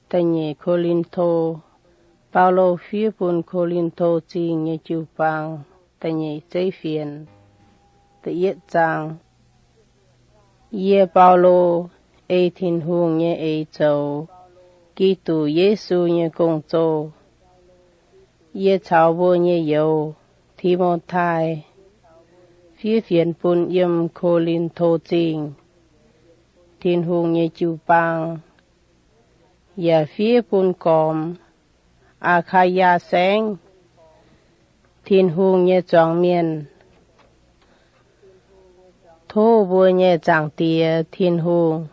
Da'nyeic Ko^lin^to. Baulo fiev bun Ko^lin^to Zingh nyei jiu-baang da'nyeic zeiv fienx. Da'yietv zaang. Yie, Baulo, ei Tin-Hungh nyei eix zoux Giduc Yesu nyei gong-zoh. Yie caux mbuo nyei youz, Ti^mo^tai, fiev fienx bun yiem Ko^lin^to Zingh, Tin-Hungh nyei jiu-baang, yaac fiev bun gormx Aa^kaa^yaa Saengv, Tin-Hungh nyei zuangx mienh. Tov mbuo nyei Zaangc Diex, Tin-Hungh,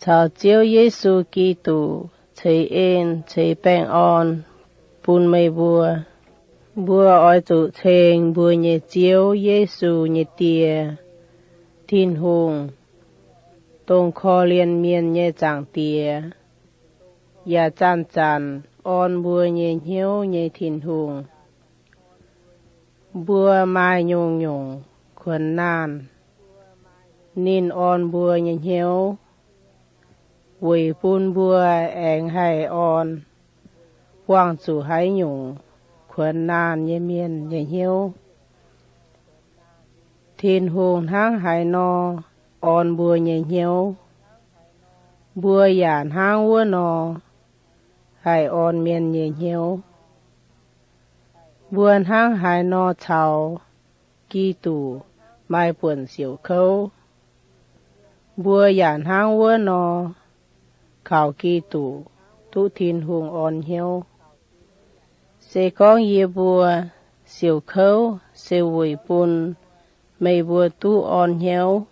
caux Ziouv Yesu Giduc ceix en ceix baengh orn bun meih mbuo. Mbuo oix zuqc ceng mbuo nyei Ziouv Yesu nyei Die, Tin-Hungh, dongh korv-lienh mienh nyei Zaangc Diex, yaac zanc-zanc orn mbuo nyei hnyouv nyei Tin-Hungh. Mbuo maaih nyungc-nyungc kuonx naanh, ninh orn mbuo nyei hnyouv, weic bun mbuo aengx haih orn buangh zuqc haaix nyungc kuonx naanh nyei mienh nyei hnyouv. Tin-Hungh hnangv haaix nor orn mbuo nyei hnyouv, mbuo yaac hnangv wuov nor haih orn mienh nyei hnyouv. Mbuo hnangv haaix nor caux Giduc maaih buonc siouc kouv, mbuo yaac hnangv wuov nor kaux Giduc duqv Tin-Hungh orn hnyouv. Se gorngv yie mbuo siouc kouv se weic bun meih mbuo duqv orn hnyouv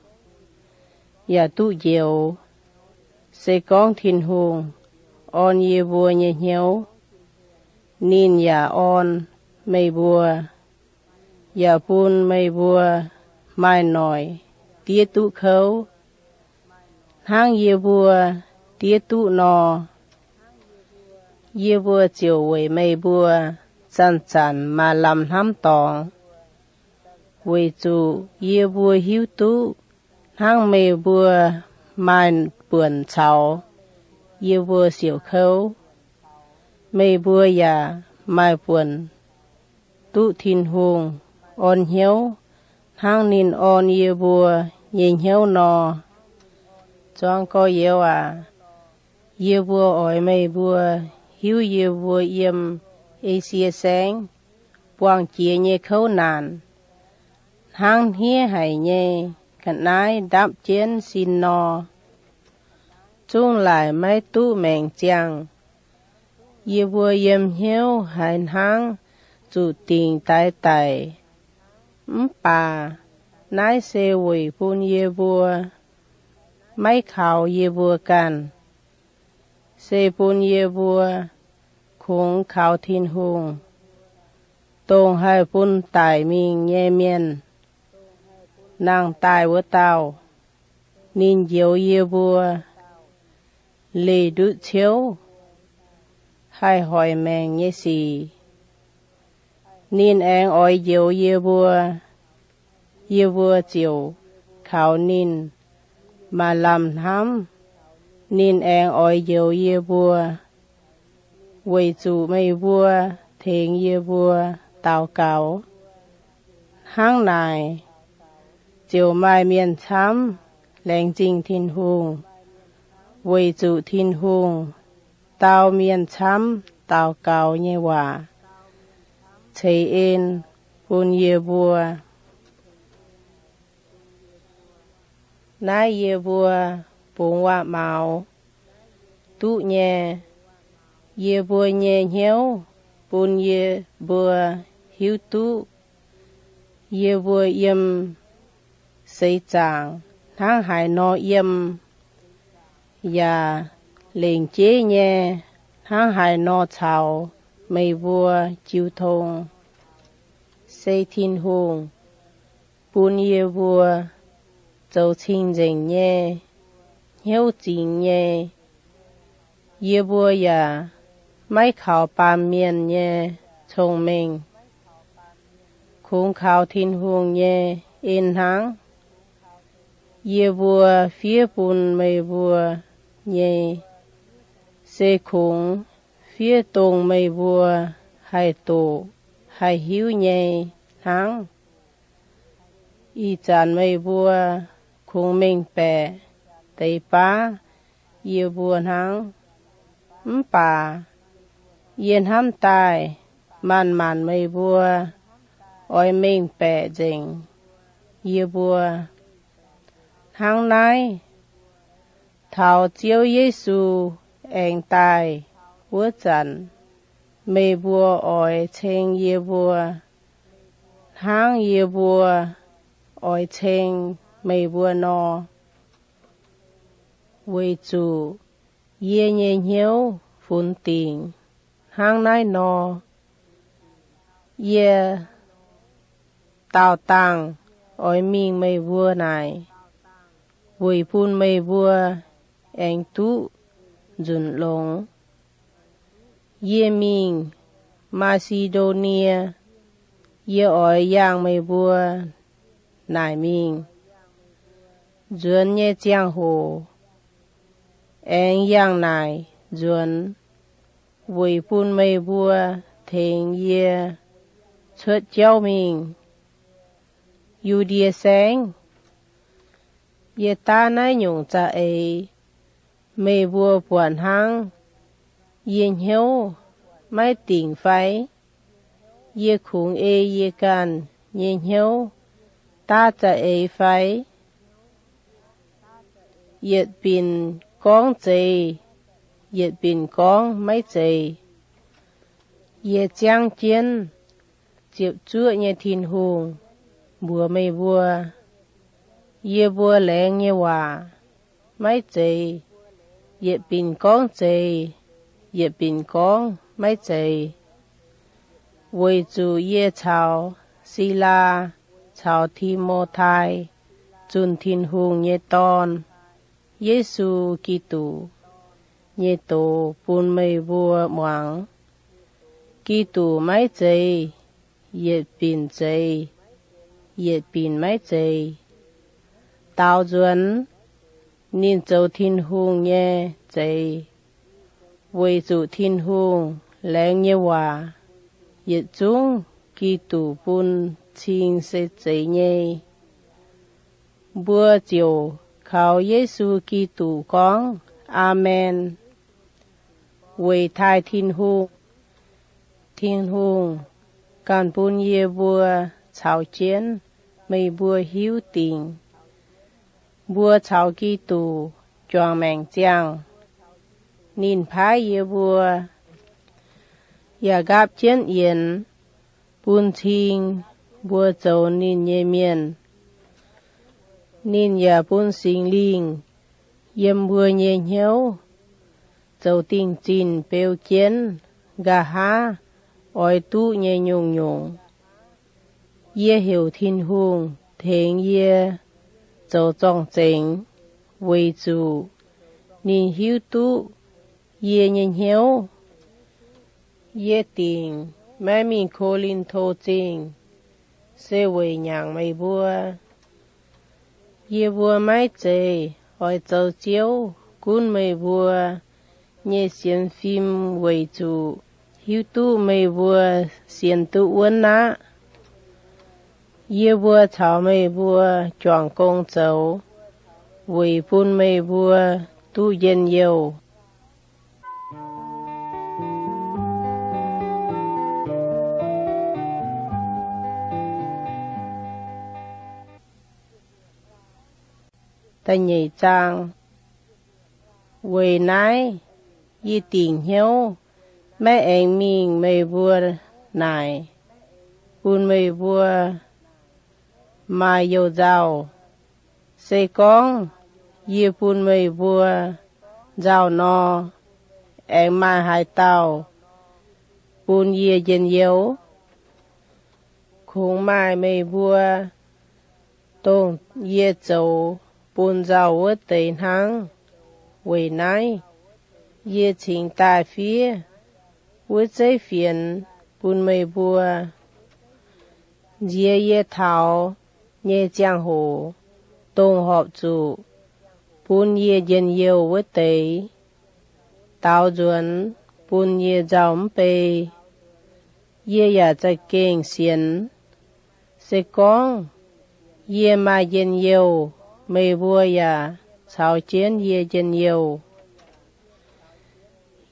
yaac duqv njoux. Se gorngv Tin-Hungh orn yie mbuo nyei hnyouv, ninh yaac orn meih mbuo, yaac bun meih mbuo maaih noic diev duqv kouv, hnangv yie mbuo diev duqv nor. Yie mbuo ziouc weic meih mbuo zanc-zanc maaih lamh hnamv dorngx, weic zuqc yie mbuo hiuv duqv hnangv meih mbuo maaih buonc caux yie mbuo siouc kouv, meih mbuo yaac maaih buonc duqv Tin-Hungh orn hnyouv hnangv ninh orn yie mbuo nyei hnyouv nor. Zuangx gorx-youz aac, yie mbuo oix meih mbuo hiuv yie mbuo yiem Esie Saengv buangh jiex nyei kouv naanc hnangv hniev haic nyei ga'naaiv ndapv jienv sin nor, zungv laaic maiv duqv maengc ziangh. Yie mbuo yiem hnyouv haiz hnangv zuqc dingc daix daic, mv baac naaiv se weic bun yie mbuo, maiv kaux yie mbuo ganh, se bun yie mbuo kungx kaux Tin-Hungh, dongh haih bun daic mingh nyei mienh. Nangh daaih wuov dauh, ninh njoux yie mbuo leih ndutv ciouv, haih hoic maengc nyei sic. Ninh aengx oix njoux yie mbuo, yie mbuo ziouc kaux ninh maaih lamh hnamv. Ninh aengx oix njoux yie mbuo, weic zuqc meih mbuo tengx yie mbuo daux gaux. Hnangv naaic, ziouc maaih mienh camv laengz zingh Tin-Hungh, weic zuqc Tin-Hungh dau mienh camv daux gaux nyei waac ceix en bun yie mbuo. Naaiv yie mbuo bungx waac-maux duqv nyei. Yie mbuo nyei hnyouv bun yie mbuo hiuv duqv yie mbuo yiem seix zaangc hnangv haaix nor yiem, yaac lengc jeiv nyei hnangv haaix nor caux meih mbuo jiu tong. Se Tin-Hungh bun yie mbuo zoux cing-nzengc nyei, hnyouv zingx nyei. Yie mbuo yaac maiv kaux baamh mienh nyei cong-mengh, kungx kaux Tin-Hungh nyei en hnangv. Yie mbuo fiev bun meih mbuo nyei se kungx fiev dongh meih mbuo haih doqc haih hiuv nyei hnangv. Ih zanc meih mbuo kungx mengh baeqc deix baav yie mbuo hnangv. Mv baac yie hnamv daaih maanc-maanc meih mbuo oix mengh baeqc nzengc yie mbuo. Hnangv naaiv, taux Ziouv Yesu aengx daaih wuov zanc, meih mbuo oix ceng yie mbuo hnangv yie mbuo oix ceng meih mbuo nor. Weic zuqc yie nyei hnyouv funx dingc hnangv naaiv nor, yie daauh dangh oix mingh meih mbuo naaic, weic bun meih mbuo aengx duqv nzunc longx. Yie mingh Maa^si^ndo^nie, yie oix yangh meih mbuo naaic mingh. Nzuonx nyei ziangh hoc aengx yangh naaic nzuonx, weic bun meih mbuo tengx yie cuotv jauv mingh Yu^ndie Saengv. Yie daav naaiv nyungc za'eix meih mbuo buatc hnangv, yie hnyouv maiv dingc fai? Yie kungx ei yie ganh nyei hnyouv daav za'eix fai? Yietc binc gorngv zeiz, yietc binc gorngv maiv zeiz. Yie ziangv jienv ziepc zuoqv nyei Tin-Hungh mbuox meih mbuo, yie mbuo laengz nyei waac maiv zeiz yietc binc gorngv zeiz, yietc binc gorngv maiv zeiz. Weic zuqc yie caux Silaa caux Ti^mo^tai zunh Tin-Hungh nyei Dorn, Yesu Giduc, nyei doz bun meih mbuo muangx. Giduc maiv zeiz yietc binc zeiz, yietc binc maiv zeiz. Daaux nzuonx ninh zoux Tin-Hungh nyei zeix, weic zuqc Tin-Hungh laengz nyei waac yietc zungv Giduc bun cing se zeiz nyei. Mbuo ziouc kaux Yesu Giduc gorngv, Aamen, weic taaih Tin-Hungh. Tin-Hungh ganh bun yie mbuo caux jienv meih mbuo hiuv dingc, mbuo caux Giduc juangc maengc ziangh, ninh paaiv yie mbuo yaac nqaapv jienv yienx bun cing mbuo zoux ninh nyei mienh. Ninh yaac bun Singx Lingh yiem mbuo nyei hnyouv zoux dingh zinh beu jienv nqa'haav oix duqv nyei nyungc-nyungc. Yie heuc Tin-Hungh tengx yie zoux zorng-zengx, weic zuqc ninh hiuv duqv yie nyei hnyouv. Yie dingc maiv mingh Ko^lin^to Zingh se weic nyanc meih mbuo. Yie mbuo maiv zeiz oix zoux Ziouv gunv meih mbuo nyei sienx fim weic zuqc hiuv duqv meih mbuo sienx duqv wuonv aqv. Yie mbuo caux meih mbuo juangc gong zoux weic bun meih mbuo duqv njien-youh. Da'nyeic zaang. Weic naaiv yie dingc hnyouv maiv aengx mingh meih mbuo naaic bun meih mbuo maaih youh nzauh. Se gorngv yie bun meih mbuo nzauh nor, aengx maaih haaix dauh bun yie njien-youh? Kungx maaih meih mbuo, dongh yie zoux bun nzauh wuov deix hnangv. Weic naaiv yie cingx daaih fiev wuov zeiv fienx bun meih mbuo, nziex yie taux nyei ziangh hoc dongh horpc zuqc bun yie njien-youh wuov deix. daaux nzuonx bun yie nzauh mv bei. Yie yaac za'gengh sienx. Se gorngv yie maaih njien-youh, meih mbuo yaac caux jienv yie njien-youh.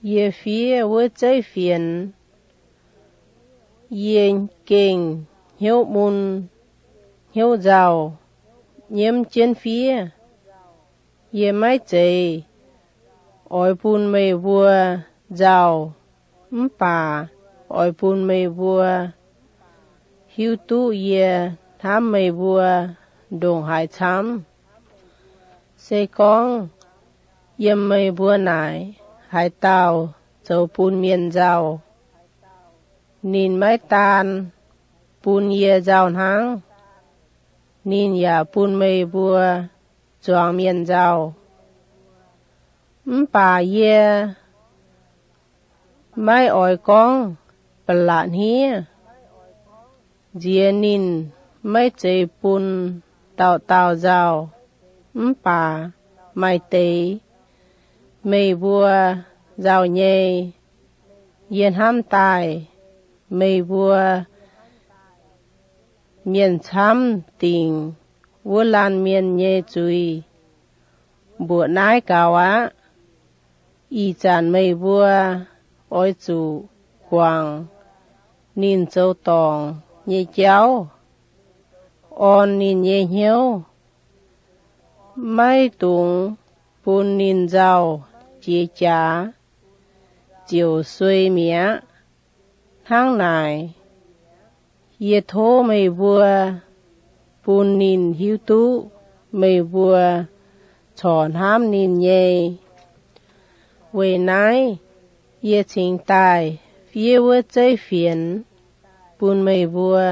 Yie fiev wuov zeiv fienx, yie gengh hnyouv mun hnyouv nzauh nyiemv jienv fiev. Yie maiv zeiz oix bun meih mbuo nzauh, mv baac oix bun meih mbuo hiuv duqv yie hnamv meih mbuo ndongc haaix camv. Se gorngv yiem meih mbuo naaic haaix dauh zoux bun mienh nzauh, ninh maiv daan bun yie nzauh hnangv, ninh yaac bun meih mbuo zuangx mienh nzauh. Mv baac yie maiv oix gorngv ba'laqc hniev. Nziex ninh maiv zeiz bun dauh dauh nzauh, mv baac maaih deix meih mbuo nzauh nyei. Yie hnamv daaih meih mbuo mienh camv dingc wuov laanh mienh nyei zuiz. Mbuoqc naaiv gaux aqv. Ih zanc meih mbuo oix zuqc guangc ninh zoux dorngc nyei jauv, orn ninh nyei hnyouv, maiv dungx bun ninh nzauh jiex jaax, ziouc suei mi'aqv. Hnangv naaic, yie tov meih mbuo bun ninh hiuv duqv meih mbuo corc hnamv ninh nyei. Weic naaiv yie cingx daaih fiev wuov zeiv fienx bun meih mbuo.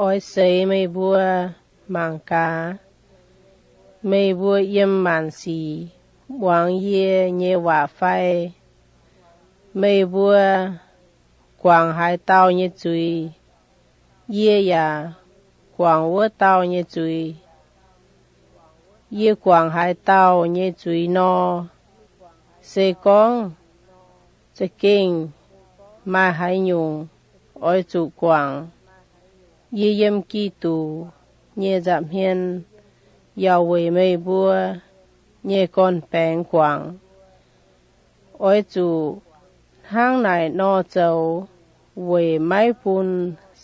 Oix seix meih mbuo mangc gaax, meih mbuo yiem maanc sic muangx yie nyei waac fai? Meih mbuo guangc haaix dauh nyei zuiz, yie yaac guangc wuov dauh nyei zuiz. Yie guangc haaix dauh nyei zuiz nor, se gorngv za'gengh maaih haaix nyungc oix zuqc guangc, yie yiem Giduc nyei nza'hmien yaac weic meih mbuo nyei gorn-baengx guangc. Oix zuqc hnangv naaic nor zoux weic maiv bun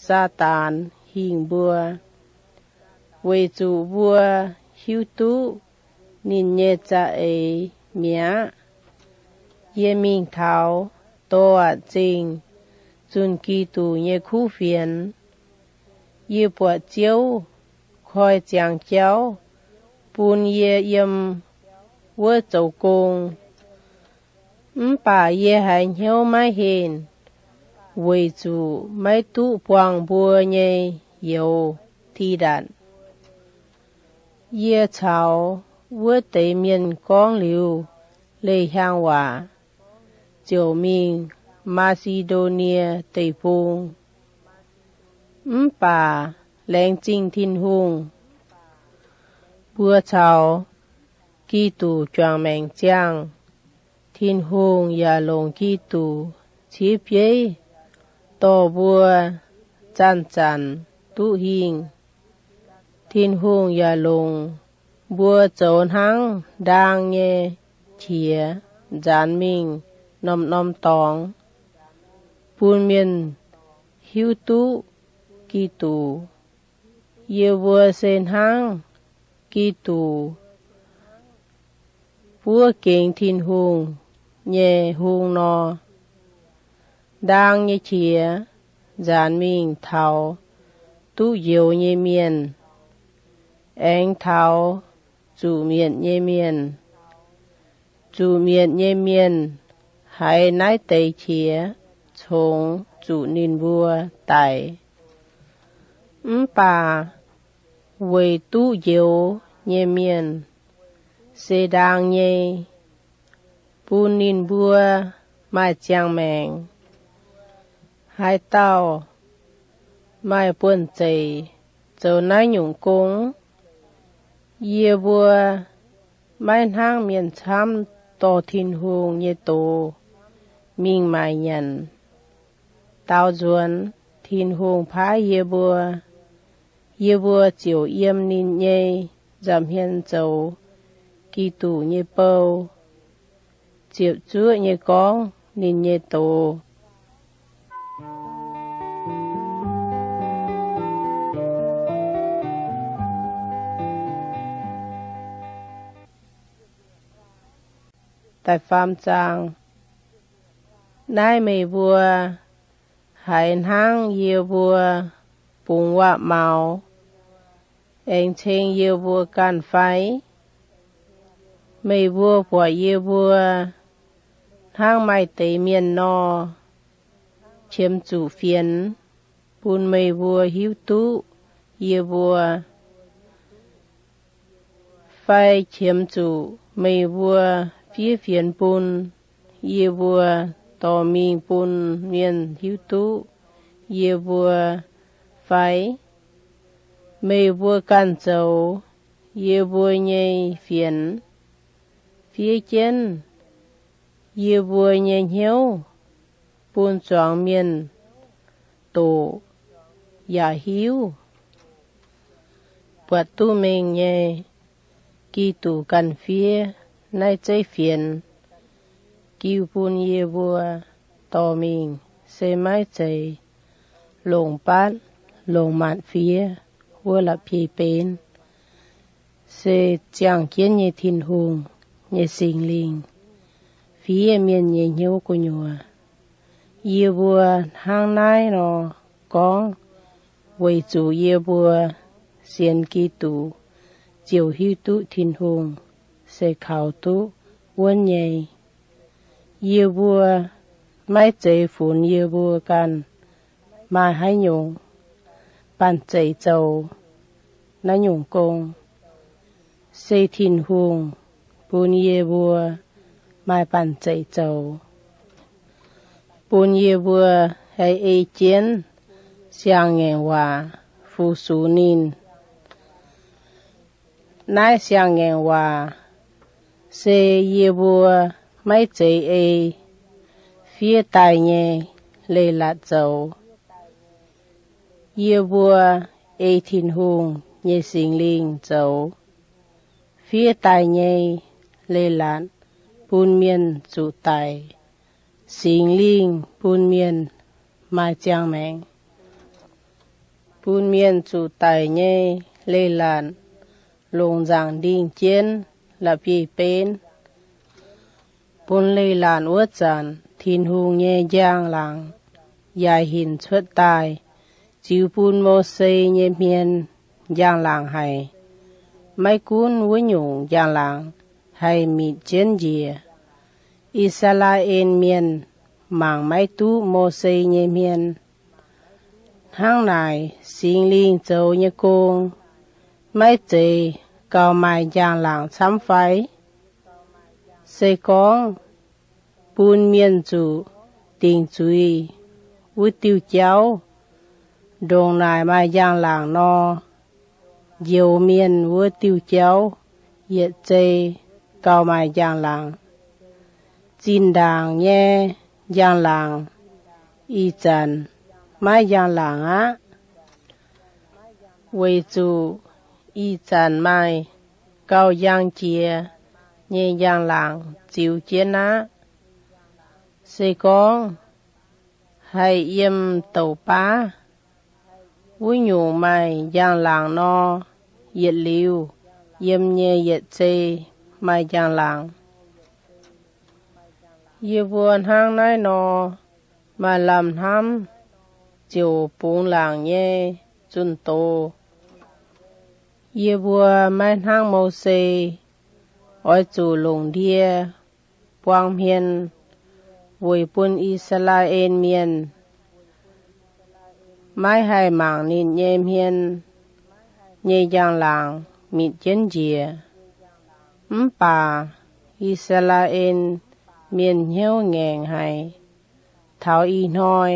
Saadaan hingh mbuo, weic zuqc mbuo hiuv duqv ninh nyei za'eix mi'aqv. Yie mingh taux Dox^aac Zingh zunh Giduc nyei kuv fienx. Yie buatc Ziouv koi ziangx jauv bun yie yiem wuov zoux gong. Mv baac yie haiz hnyouv maiv henh, weic zuqc maiv duqv buangh mbuo nyei youz, Tidatc. Yie caux wuov deix mienh gorngv liuz leih hiaang waac, ziouc mingh Maa^si^ndo^nie Deic-Bung. Mv baac laengz zingh Tin-Hungh, mbuo caux Giduc juangc maengc ziangh. Tin-Hungh yaac longc Giduc ciev bieiv dorh mbuo zanc-zanc duqv hingh. Tin-Hungh yaac longc mbuo zoux hnangv ndaang nyei qiex nzaanx mingh norm-norm dorngx, bun mienh hiuv duqv Giduc. Yie mbuo se hnangv Giduc buov gengx Tin-Hungh nyei hung nor. Ndaang nyei qiex nzaanx mingh taux duqv njoux nyei mienh, aengx taux zuqc mietc nyei mienh. Zuqc mietc nyei mienh haiz naaiv deix qiex congx zuqc ninh mbuo daic. Mv baac weic duqv njoux nyei mienh se ndaang nyei, bun ninh mbuo maaih ziangh maengc. Haaix dauh maaih buonv-zeic zoux naaiv nyungc gong? Yie mbuo maiv hnangv mienh camv dorh Tin-Hungh nyei doz mingh maaic nyanc. Daaux nzuonx, Tin-Hungh paaiv yie mbuo, yie mbuo ziouc yiem ninh nyei nza'hmien zoux Giduc nyei bou, ziepc zuoqv nyei gorngv ninh nyei doz. Da'faam zaang. Naaiv meih mbuo haiz hnangv yie mbuo bungx waac-maux, aengx ceng yie mbuo ganh fai? Meih mbuo buatc yie mbuo hnangv maaih deix mienh nor, qiemx zuqc fienx bun meih mbuo hiuv duqv yie mbuo, fai qiemx zuqc meih mbuo fiev fienx bun yie mbuo dorh mingh bun mienh hiuv duqv yie mbuo fai? Meih mbuo ganh zoux yie mbuo nyei fienx, fiev jienv yie mbuo nyei hnyouv bun zuangx mienh doqc yaac hiuv. Buatc duqv mengh nyei, Giduc ganh fiev naaiv zeiv fienx jiu bun yie mbuo dorh mingh, se maiv zeiz longc batv longc maanc fiev wuov la'bieiv-benv. Se ziangh jienv nyei Tin-Hungh nyei Singx Lingh fiev mienh nyei hnyouv gu'nyuoz. Yie mbuo hnangv naaiv nor gorngv weic zuqc yie mbuo sienx Giduc ziouc hiuv duqv Tin-Hungh se kaux duqv wuonv nyei. Yie mbuo maiv zeiz funx yie mbuo ganh maaih haaix nyungc banh zeic zoux naaiv nyungc gong. Se Tin-Hungh bun yie mbuo maaih banh zeic zoux, bun yie mbuo haih ei jienv siang-ngaengc waac fu-sux ninh. Naaiv siang-ngaengc waac se yie mbuo maiv zeiz ei fiev daaih nyei leiz-latc zoux. Yie mbuo ei Tin-Hungh nyei Singx Lingh zoux. Fiev daaih nyei leiz-latc bun mienh zuqc daic. Singx Lingh bun mienh maaih ziangh maengc. Bun mienh zuqc daic nyei leiz-latc longc nzaangc ndingh jienv la'bieiv-benv. Bun leiz-latc wuov zanc Tin-Hungh nyei njang-laangc yaac hinc cuotv daaih ziux bun Mose nyei hmien njang-laangc haic. Maiv gunv wuov nyungc njang-laangc haih mitc jienv njiec, I^saa^laa^en Mienh mangc maiv duqv Mose nyei hmien. Hnangv naaic, Singx Lingh zoux nyei gong maiv zeiz gauh maaih njang-laangc camv fai? Se gorngv bun mienh zuqc dingc zuiz wuov diuh jauv ndongc naaic maaih njang-laangc nor, njoux mienh wuov diuh jauv yietc zei gauh maaih njang-laangc. Zinh ndaangc nyei njang-laangc ih zanc maiv njang-laangc aqv, weic zuqc ih zanc maaih gauh njang jiex nyei njang-laangc ziux jienv aqv. Se gorngv haih yiem douc baav wuov nyungc maaih njang-laangc nor, yietc liuz yiem nyei yietc zei maaih njang-laangc. Yie mbuo hnangv naaiv nor maaih lamh hnamv ziouc bungx laangc nyei zunh doz. Yie mbuo maiv hnangv Mose oix zuqc longc ndie buang hmien weic bun I^saa^laa^en Mienh maiv haih mangc ninh nyei hmien nyei njang-laangc mitc jienv njiec. Mv baac I^saa^laa^en Mienh hnyouv ngaengc haic. Taux ih hnoi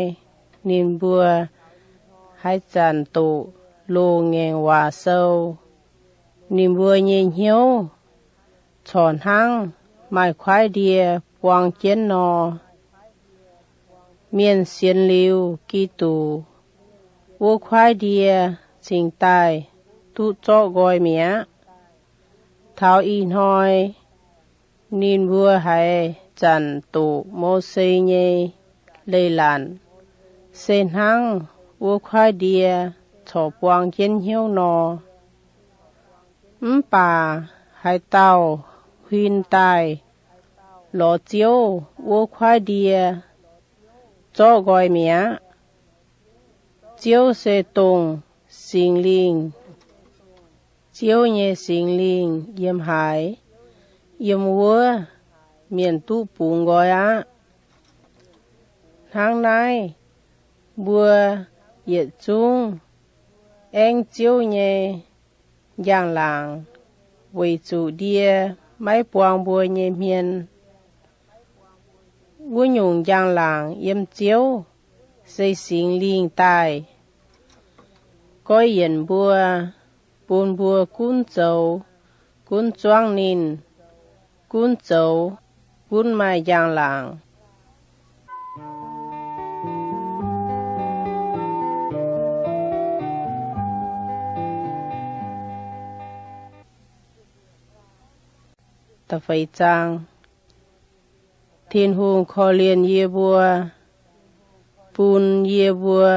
ninh mbuo haaix zanc doqc loz-ngaengc waac sou, ninh mbuo nyei hnyouv corc hnangv maaih kuaaiv ndie buang jienv nor. Mienh sienx liuz Giduc, wuov kuaaiv ndie cingx daaih duqv zorqv nqoi mi'aqv. Taux ih hnoi ninh mbuo haaix zanc doqc Mose nyei leiz lanc, se hnangv wuov kuaaiv ndie corc buang jienv hnyouv nor. Mv baac haaix dauh huin daaih lorz Ziouv wuov kuaaiv ndie, zorqv nqoi mi'aqv. Ziouv se dongh Singx Lingh. Ziouv nyei Singx Lingh yiem haaix, yiem wuov mienh duqv bungx nqoi aqv. Hnangv naaiv, mbuo yietc zungv aengv Ziouv nyei njang-laangc weic zuqc ndie maiv buang mbuo nyei hmien. Wuov nyungc njang-laangc yiem Ziouv, se Singx Lingh daaih goiv yienc mbuo, bun mbuo gunv zoux gunv zuangv ninh, gunv zoux gunv maaih njang-laangc. Tin-Hungh korv-lienh yie mbuo, bun yie mbuo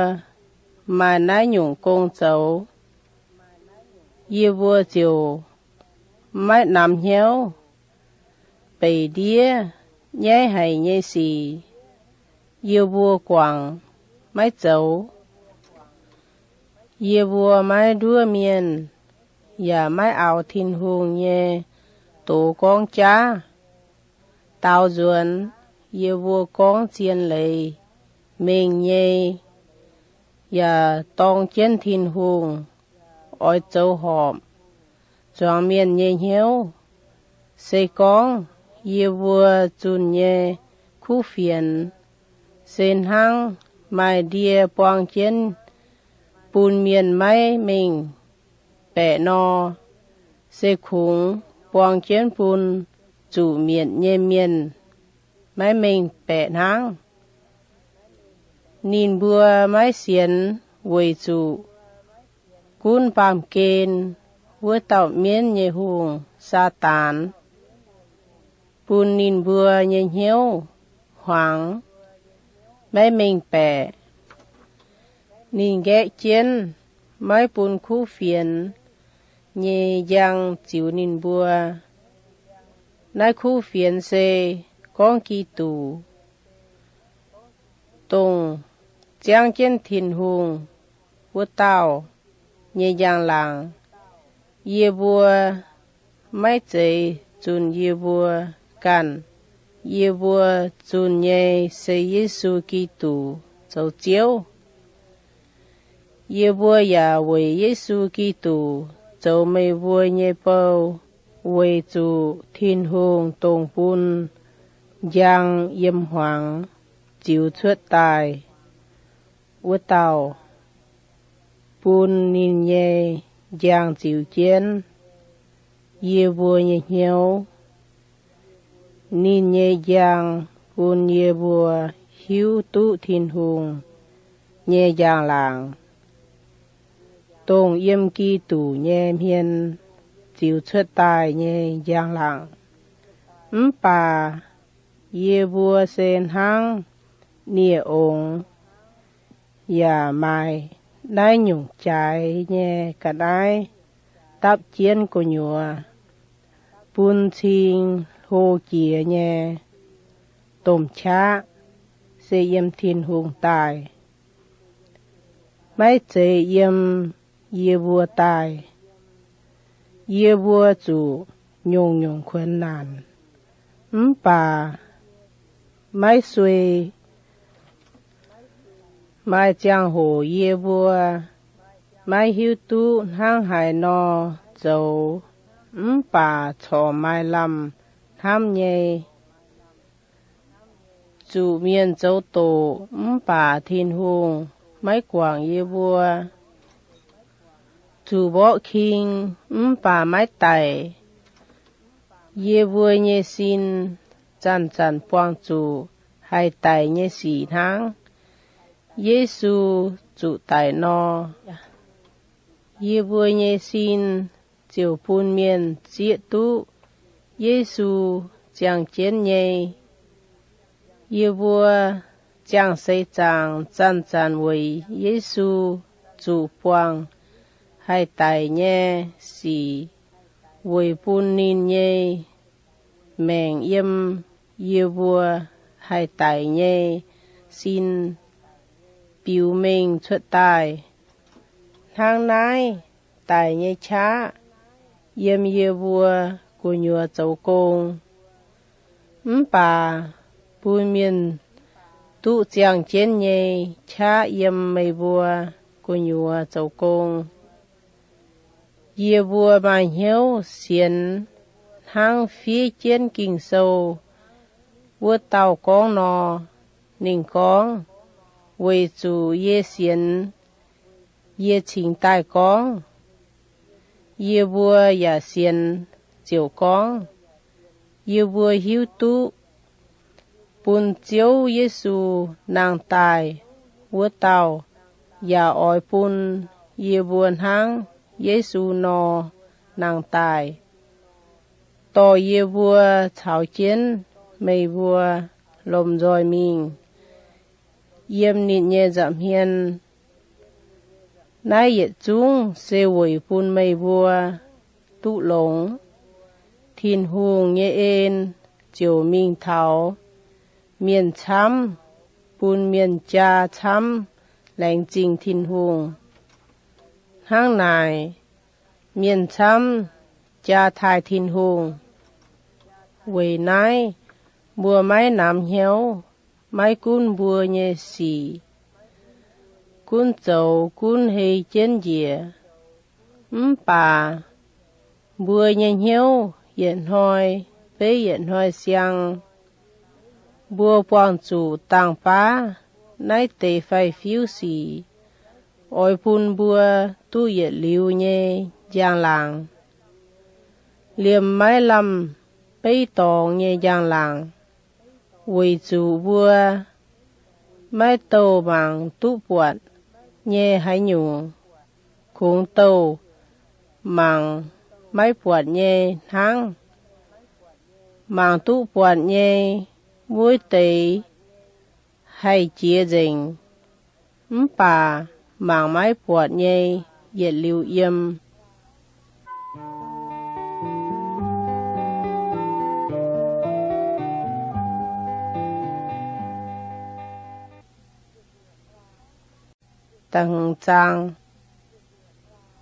maaih naaiv nyungc gong zoux, yie mbuo ziouc maiv namx hnyouv. Beic ndiev nyaiv haic nyei sic yie mbuo guangc maiv zoux. Yie mbuo maiv nduov mienh, yaac maiv aux Tin-Hungh nyei doz gorngv jaav. Daaux nzuonx yie mbuo gorngv zien leiz mengh nyei, yaac dorng jienv Tin-Hungh oix zoux horpc zuangx mienh nyei hnyouv. Se gorngv yie mbuo zunh nyei kuv fienx se hnangv maaih ndie buang jienv bun mienh maiv mengh baeqc nor, se kungx buang jienv bun zuqc mietc nyei mienh maiv mengh baeqc hnangv. Ninh mbuo maiv sienx weic zuqc gunv baamh gen wuov dauh mienv nyei hungh, Saadaan, bun ninh mbuo nyei hnyouv hmuangx maiv mengh baeqc. Ninh nqaeqv jienv maiv bun kuv fienx nyei njang ziux ninh mbuo. Naaiv kuv fienx se gorngv Giduc, dongh ziangv jienv Tin-Hungh wuov dauh nyei njang-laangc. Yie mbuo maiv zeiz zunh yie mbuo ganh. Yie mbuo zunh nyei se Yesu Giduc zoux Ziouv. Yie mbuo yaac weic Yesu Giduc zoux meih mbuo nyei bou, weic zuqc Tin-Hungh dongh bun njang yiem hmuangx ziux cuotv daaih wuov dauh, bun ninh nyei njang ziux jienv yie mbuo nyei hnyouv. Ninh nyei njang bun yie mbuo hiuv duqv Tin-Hungh nyei njang-laangc, dongh yiem Giduc nyei hmien ziux cuotv daaih nyei njang-laangc. Mv baac yie mbuo se hnangv nie-ongx, yaac maaih naaiv nyungc jaaix nyei ga'naaiv dapv jienv gu'nyuoz, bun cing hlo jiex nyei domh qaqv se yiem Tin-Hungh daaih, maiv zeiz yiem yie mbuo daaih. Yie mbuo zuqc nyungc-nyungc kuonx naanc, mv baac maiv suei. Maaih ziangh hoc yie mbuo maiv hiuv duqv hnangv haaix nor zoux, mv baac corc maaih lamh hnamv nyei. Zuqc mienh zoux doqc mv baac Tin-Hungh maiv guangc yie mbuo. Zuqc mborqv king mv baac maiv daic. Yie mbuo nyei sin zanc-zanc buangh zuqc haih daic nyei sic hnangv Yesu zuqc daic nor. Yie mbuo nyei sin ziouc bun mienh zieqv duqv Yesu ziangh jienv nyei. Yie mbuo ziangh seix zaangc zanc-zanc weic Yesu zuqc buangh haih daic nyei sic weic bun ninh nyei maengc yiem yie mbuo haih daic nyei sin biux mengh cuotv daaih. Hnangv naaiv daic nyei qaqv yiem yie mbuo gu'nyuoz zoux gong, mv baac bun mienh duqv ziangh jienv nyei qaqv yiem meih mbuo gu'nyuoz zoux gong. Yie mbuo maaih hnyouv sienx hnangv fiev jienv Ging-Sou wuov dauh gorngv nor. Ninh gorngv, Weic zuqc yie sienx, yie cingx daaih gorngv. Yie mbuo yaac sienx ziouc gorngv, Yie mbuo hiuv duqv bun Ziouv Yesu nangh daaih wuov dauh yaac oix bun yie mbuo hnangv Yesu nor nangh daaih, dorh yie mbuo caux jienv meih mbuo lomh nzoih mingh yiem ninh nyei nza'hmien. Naaiv yietc zungv se weic bun meih mbuo duqv longx. Tin-Hungh nyei en ziouc mingh taux mienh camv, bun mienh jaa camv laengz zingh Tin-Hungh. Hnangv naaic, mienh camv jaa taaih Tin-Hungh. Weic naaiv mbuo maiv namx hnyouv, maiv gunv mbuo nyei sic gunv zoux gunv hei jienv njiec. Mv baac mbuo nyei hnyouv yietc hnoi beiv yietc hnoi siang. Mbuo buangh zuqc dangh baav naaiv deix faix-fiuv sic oix bun mbuo duqv yietc liuz nyei njang-laangc, liemh maiv lamh beiv dorngx nyei njang-laangc, weic zuqc mbuo maiv douh mangc duqv buatc nyei haaix nyungc, kungx douh mangc maiv buatc nyei hnangv. Mangc duqv buatc nyei wuov deix haih jiex nzengc, mv baac mangc maiv buatc nyei yietc liuz yiem.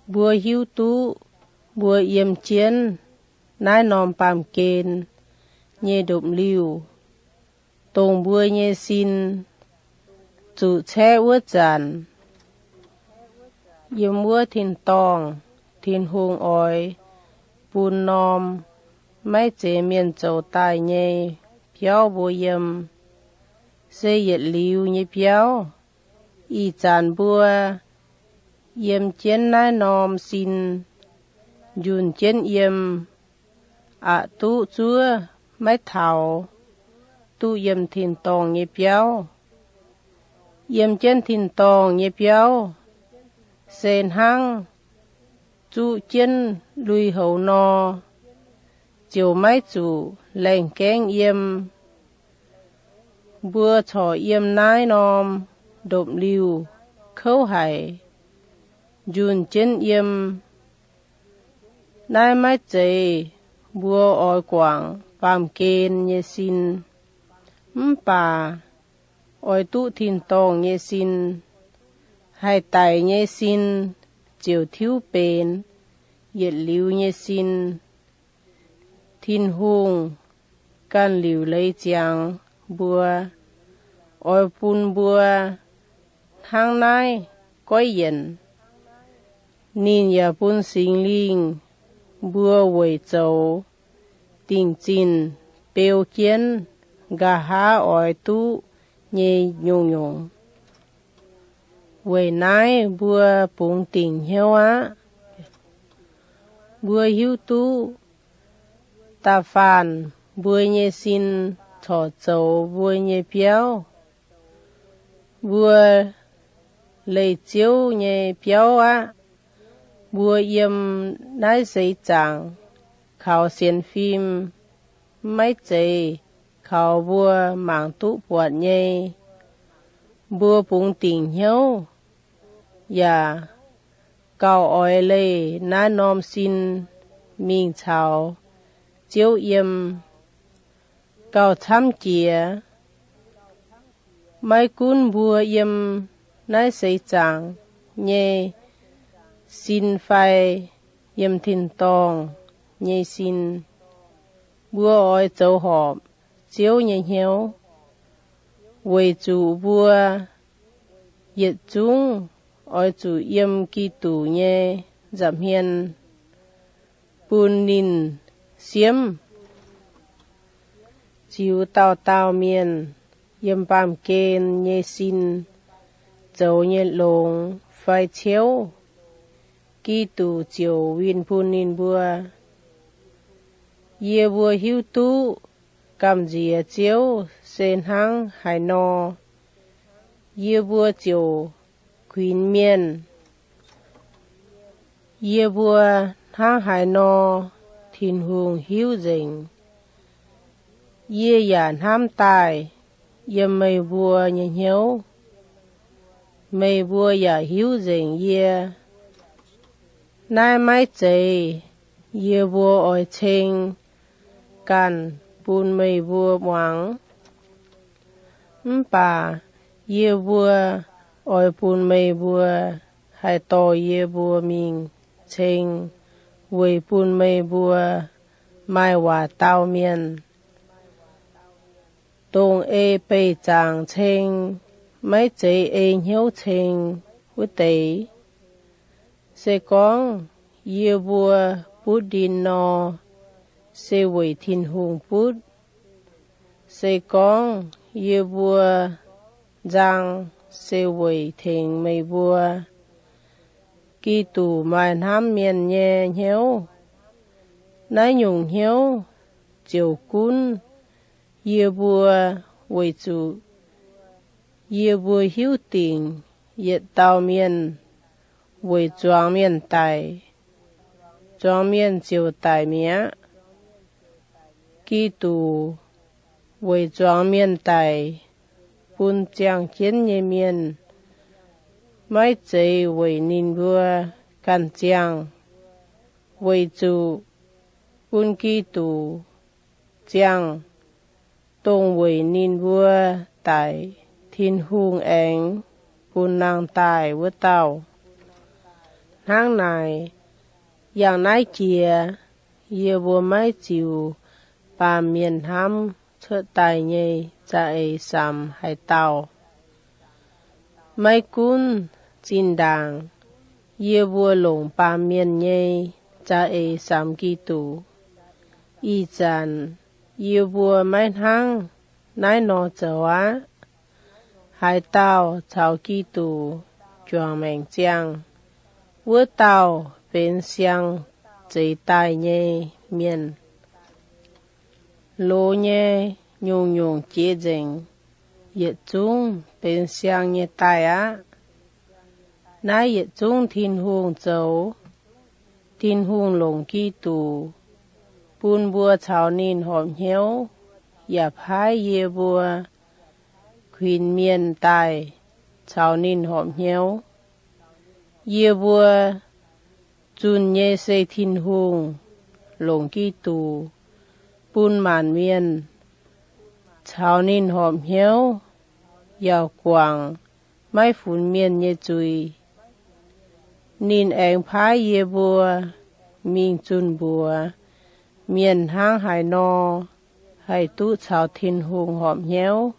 Mbuo hiuv duqv mbuo yiem jienv naaiv norm baamh gen nyei ndopv-liuh, dongh mbuo nyei sin zuqc caeqv wuov zanc, yiem wuov tin-dorngh Tin-Hungh oix bun norm maiv zeiz mienh zoux daaih nyei biauv mbuo yiem, se yietc liuz nyei biauv. Ih zanc mbuo yiem jienv naaiv norm sin, njunh jienv yiem, aqc duqv zuov maiv taux, duqv yiem tin-dorngh nyei biauv. Yiem jienv tin-dorngh nyei biauv se hnangv zuqv jienv lui-houx nor, ziouc maiv zuqc laengh gaengv yiem. Mbuo corc yiem naaiv norm ndopv-liuh kouv haic, njunh jienv yiem. Naaiv maiv zeiz mbuo oix guangc baamh gen nyei sin, mv baac oix duqv tin-dorngh nyei sin. Haih daic nyei sin ziouc tiuv benx yietc liuz nyei sin. Tin-Hungh ganh liuc leiz ziangx mbuo, oix bun mbuo hnangv naaiv goiv yienc. Ninh yaac bun Singx Lingh mbuo weic zoux dingc zinh beu jienv nqa'haav oix duqv nyei nyungc-nyungc. Weic naaiv mbuo bungx dingc hnyouv aqv. Mbuo hiuv duqv Da'faanh mbuo nyei sin corc zoux mbuo nyei biauv. Mbuo leih Ziouv nyei biauv aqv. Mbuo yiem naaiv seix zaangc kaux sienx fim, maiv zeiz kaux mbuo mangc duqv buatc nyei. Mbuo bungx dingc hnyouv yaac gauh oix leih naaiv norm sin mingh caux Ziouv yiem gauh camv jiex. Maiv gunv mbuo yiem naaiv seix zaangc nyei sin fai yiem tin-dorngh nyei sin, mbuo oix zoux horpc Ziouv nyei hnyouv, weic zuqc mbuo yietc zungv oix zuqc yiem Giduc nyei nza'hmien bun ninh siemv. Ziux dauh dauh mienh yiem baamh gen nyei sin zoux nyei longx fai ciouv, Giduc ziouc winh bun ninh mbuo. Yie mbuo hiuv duqv gamh nziex Ziouv se hnangv haaix nor, yie mbuo ziouc kuinx mienh. Yie mbuo hnangv haaix nor, Tin-Hungh hiuv nzengc. Yie yaac hnamv daaih yiem meih mbuo nyei hnyouv. Meih mbuo yaac hiuv nzengc yie. Naaiv maiv zeiz yie mbuo oix ceng ganh bun meih mbuo muangx. Mv baac yie mbuo oix bun meih mbuo haih dorh yie mbuo mingh ceng weic bun meih mbuo maaih waac dau mienh. Dongh ei beih zaangc ceng, maiv zeiz ei hnyouv ceng wuov deix. Se gorngv yie mbuo butv ndin nor, se weic Tin-Hungh butv. Se gorngv yie mbuo nzang, se weic tengx meih mbuo. Giduc maaih hnamv mienh nyei hnyouv. Naaiv nyungc hnyouv ziouc gunv yie mbuo, weic zuqc yie mbuo hiuv dingc yietc dauh mienh weic zuangx mienh daic, zuangx mienh ziouc daic mi'aqv. Giduc weic zuangx mienh daic bun ziangh jienv nyei mienh, maiv zeiz weic ninh mbuo ganh ziangh, weic zuqc bun Giduc ziangh, dongh weic ninh mbuo daic Tin-Hungh aengx bun nangh daaih wuov dauh. Hnangv naaic, yangh naaiv jiex yie mbuo maiv ziux baamh mienh hnamv cuotv daaih nyei za'eix samx haaix dauh. Maiv gunv zinh ndaangc yie mbuo longc baamh mienh nyei za'eix samx Giduc, ih zanc yie mbuo maiv hnangv naaiv nor zoux aqv. Haaix dauh caux Giduc juangc maengc ziangh, wuov dauh benx siang zeix daaih nyei mienh. Loz nyei nyungc-nyungc jiex nzengc, yietc zungv benx siang nyei daaih aqv. Naaiv yietc zungv Tin-Hungh zoux. Tin-Hungh longc Giduc bun mbuo caux ninh horpc hnyouv, yaac paaiv yie mbuo kuinx mienh daaih caux ninh horpc hnyouv. Yie mbuo zunh nyei se Tin-Hungh longc Giduc bun maanc mienh caux ninh horpc hnyouv, yaac guangc maiv funx mienh nyei zuiz. Ninh aengx paaiv yie mbuo mingh zunh mbuox mienh hnangv haaix nor haih duqv caux Tin-Hungh horpc hnyouv.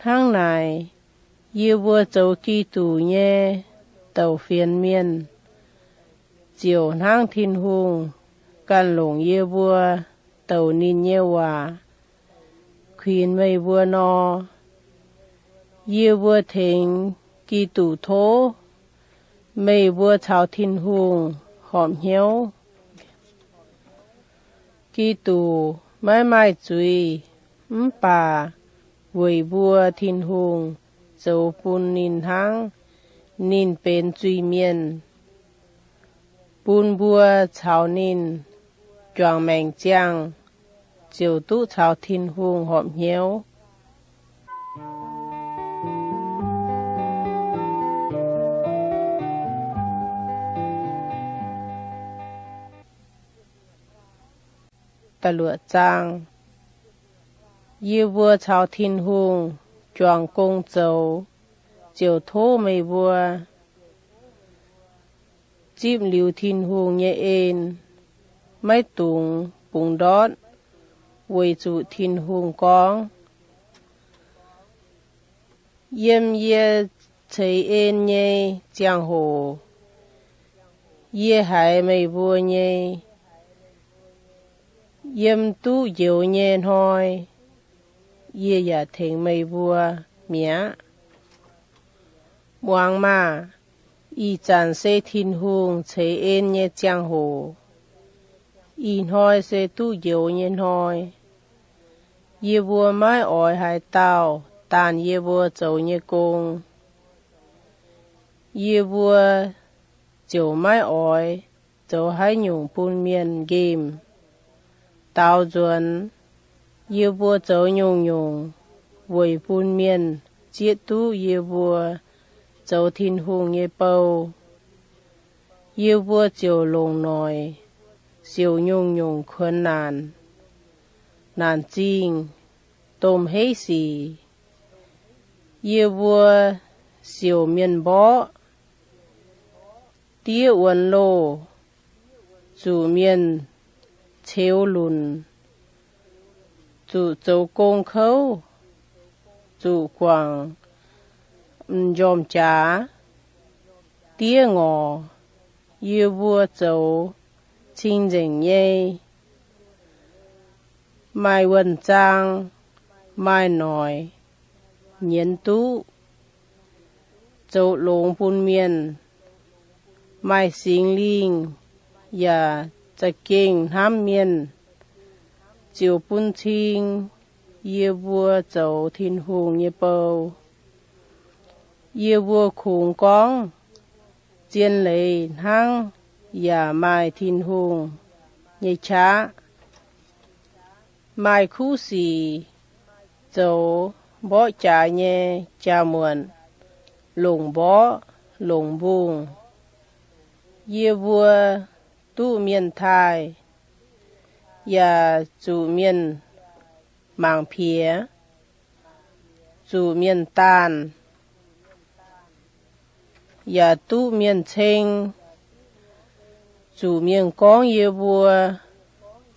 Hnangv naaic, yie mbuo zoux Giduc nyei douc fienx mienh, ziouc hnangv Tin-Hungh ganh longc yie mbuo douc ninh nyei waac kuinx meih mbuo nor. Yie mbuo tengx Giduc tov meih mbuo caux Tin-Hungh horpc hnyouv. Giduc maiv maaih zuiz, mv baac weic mbuo Tin-Hungh zoux bun ninh hnangv ninh benx zuiz mienh, bun mbuo caux ninh juangc maengc ziangh ziouc duqv caux Tin-Hungh horpc hnyouv. Da'luoqc zaang. Yie mbuo caux Tin-Hungh juangc gong zoux ziouc tov meih mbuo zipv liuz Tin-Hungh nyei en, maiv dungx bungx ndortv, weic zuqc Tin-Hungh gorngv, Yiem yie ceix en nyei ziangh hoc, yie haiz meih mbuo nyei. Yiem duqv njoux nyei hnoi, yie yaac tengx meih mbuo mi'aqv. Muangx maah! Ih zanc se Tin-Hungh ceix en nyei ziangh hoc. Ih hnoi se duqv njoux nyei hnoi. Yie mbuo maiv oix haaix dauh daanh yie mbuo zoux nyei gong. Yie mbuo ziouc maiv oix zoux haaix nyungc bun mienh nqemh. Daaux nzuonx, yie mbuo zoux nyungc-nyungc weic bun mienh zieqv duqv yie mbuo zoux Tin-Hungh nyei bou. Yie mbuo ziouc longc noic siouc nyungc-nyungc kuonx naanc, naanc zingh, domh heiv sic. Yie mbuo siouc mienh mborqv, diev wuonx loh, zuqc mienh ceux lunc, zuqc zoux gong kouv, zuqc guangc m'njormh jaax, diev ngorc. Yie mbuo zoux cing-nzengc nyei, maaih wuonh zaang, maaih noic, nyienz duqv, zoux longx bun mienh, maaih Singx Lingh yaac za'gengh hnamv mienh, ziouc bun cing yie mbuo zoux Tin-Hungh nyei bou. Yie mbuo kungx gorngv zien leiz hnangv yaac maaih Tin-Hungh nyei qaqv. Maaih kuv sic zoux mborqv jaax nyei jaa-muonc longc mborqv longc mbungh. Yie mbuo duqv mienh taaih, yaac zuqc mienh mangc piex, zuqc mienh daanh, yaac duqv mienh ceng, zuqc mienh gorngv yie mbuo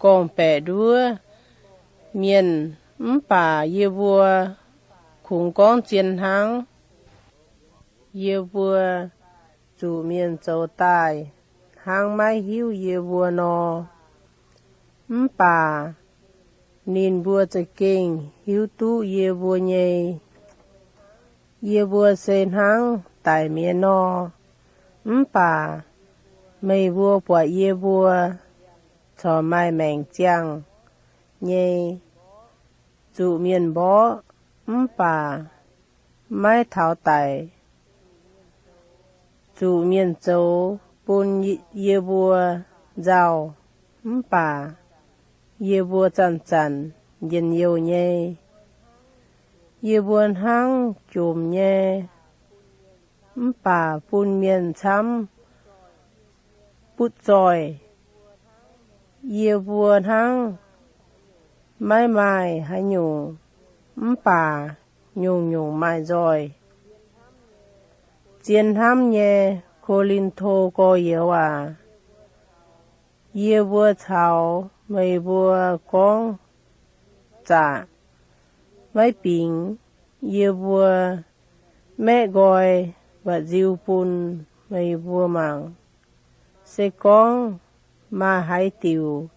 gorngv-baeqc nduov mienh, mv baac yie mbuo kungx gorngv zien hnangv. Yie mbuo zuqc mienh zoux daaih hnangv maiv hiuv yie mbuo nor, mv baac ninh mbuo za'gengh hiuv duqv yie mbuo nyei. Yie mbuo se hnangv daic mi'aqv nor, mv baac meih mbuo buatc yie mbuo corc maaih maengc ziangh nyei, zuqc mienh mborqv mv baac maiv taux daic, zuqc mienh zoux bun yie mbuo nzauh mv baac yie mbuo zanc-zanc njien-youh nyei. Yie mbuo hnangv jomc nyei, mv baac bun mienh camv butv zoih. Yie mbuo hnangv maiv maaih haaix nyungc, mv baac nyungc-nyungc maaih nzoih. Zien hnamv nyei Ko^lin^to gorx-youz aac, yie mbuo caux meih mbuo gorngv zaqc, maiv bingx yie mbuo maeqv nqoi mba'nziu bun meih mbuo mangc. Se gorngv maaih haaix diuc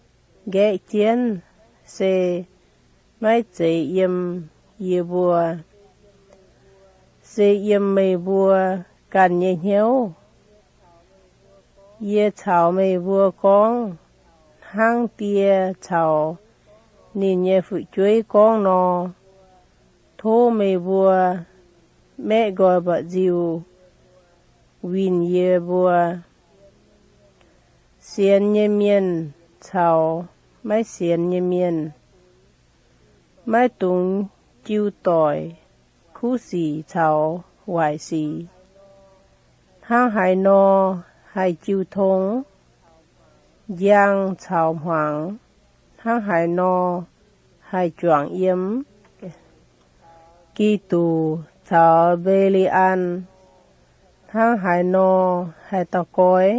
nqaeqv jienv, se maiv zeiz yiem yie mbuo, se yiem meih mbuo ganh nyei hnyouv. Yie caux meih mbuo gorngv hnangv die caux ninh nyei fu'jueiv gorngv nor. Tov meih mbuo maeqv nqoi mba'nziu winh yie mbuo. Sienx nyei mienh caux maiv sienx nyei mienh, maiv dungx jiu doic kuv sic caux waaic sic. Hnangv haaix nor haih jiu tong? Njang caux hmuangx hnangv haaix nor haih juangc yiem? Giduc caux Mbe^li^an hnangv haaix nor haih da'goi?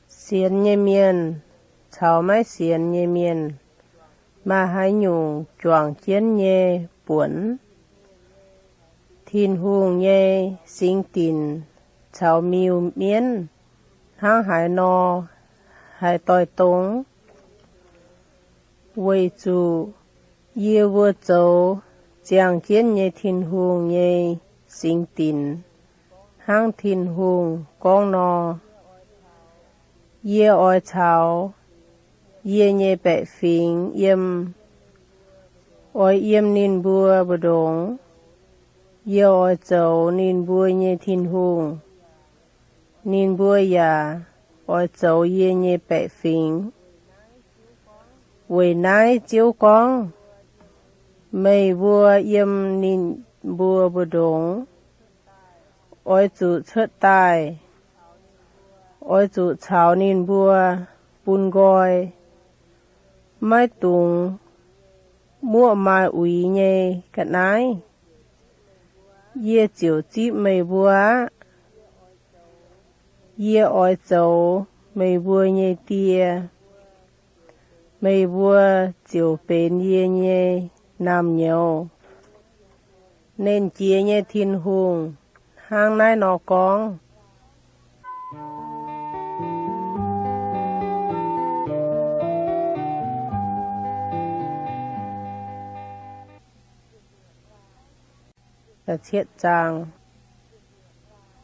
Sienx nyei mienh caux maiv sienx nyei mienh maaih haaix nyungc juangc jienv nyei buonc? Tin-Hungh nyei singx dinc caux miuc-mienv hnangv haaix nor haih doix-dong? Weic zuqc yie mbuo zoux ziangh jienv nyei Tin-Hungh nyei singx dinc, hnangv Tin-Hungh gorngv nor, Yie oix caux yie nyei baeqc fingx yiem, oix yiem ninh mbuo mbu'ndongx. Yie oix zoux ninh mbuo nyei Tin-Hungh, ninh mbuo yaac oix zoux yie nyei baeqc fingx. Weic naaiv Ziouv gorngv, Meih mbuo yiem ninh mbuo mbu'ndongx oix zuqc cuotv daaih. Oix zuqc caux ninh mbuo bun nqoi. Maiv dungx muoqv maaih uix nyei ga'naaiv. Yie ziouc zipv meih mbuo aqv. Yie oix zoux meih mbuo nyei die. Meih mbuo ziouc benx yie nyei naamh nyouz. Nernh Jiex nyei Tin-Hungh hnangv naaiv nor gorngv.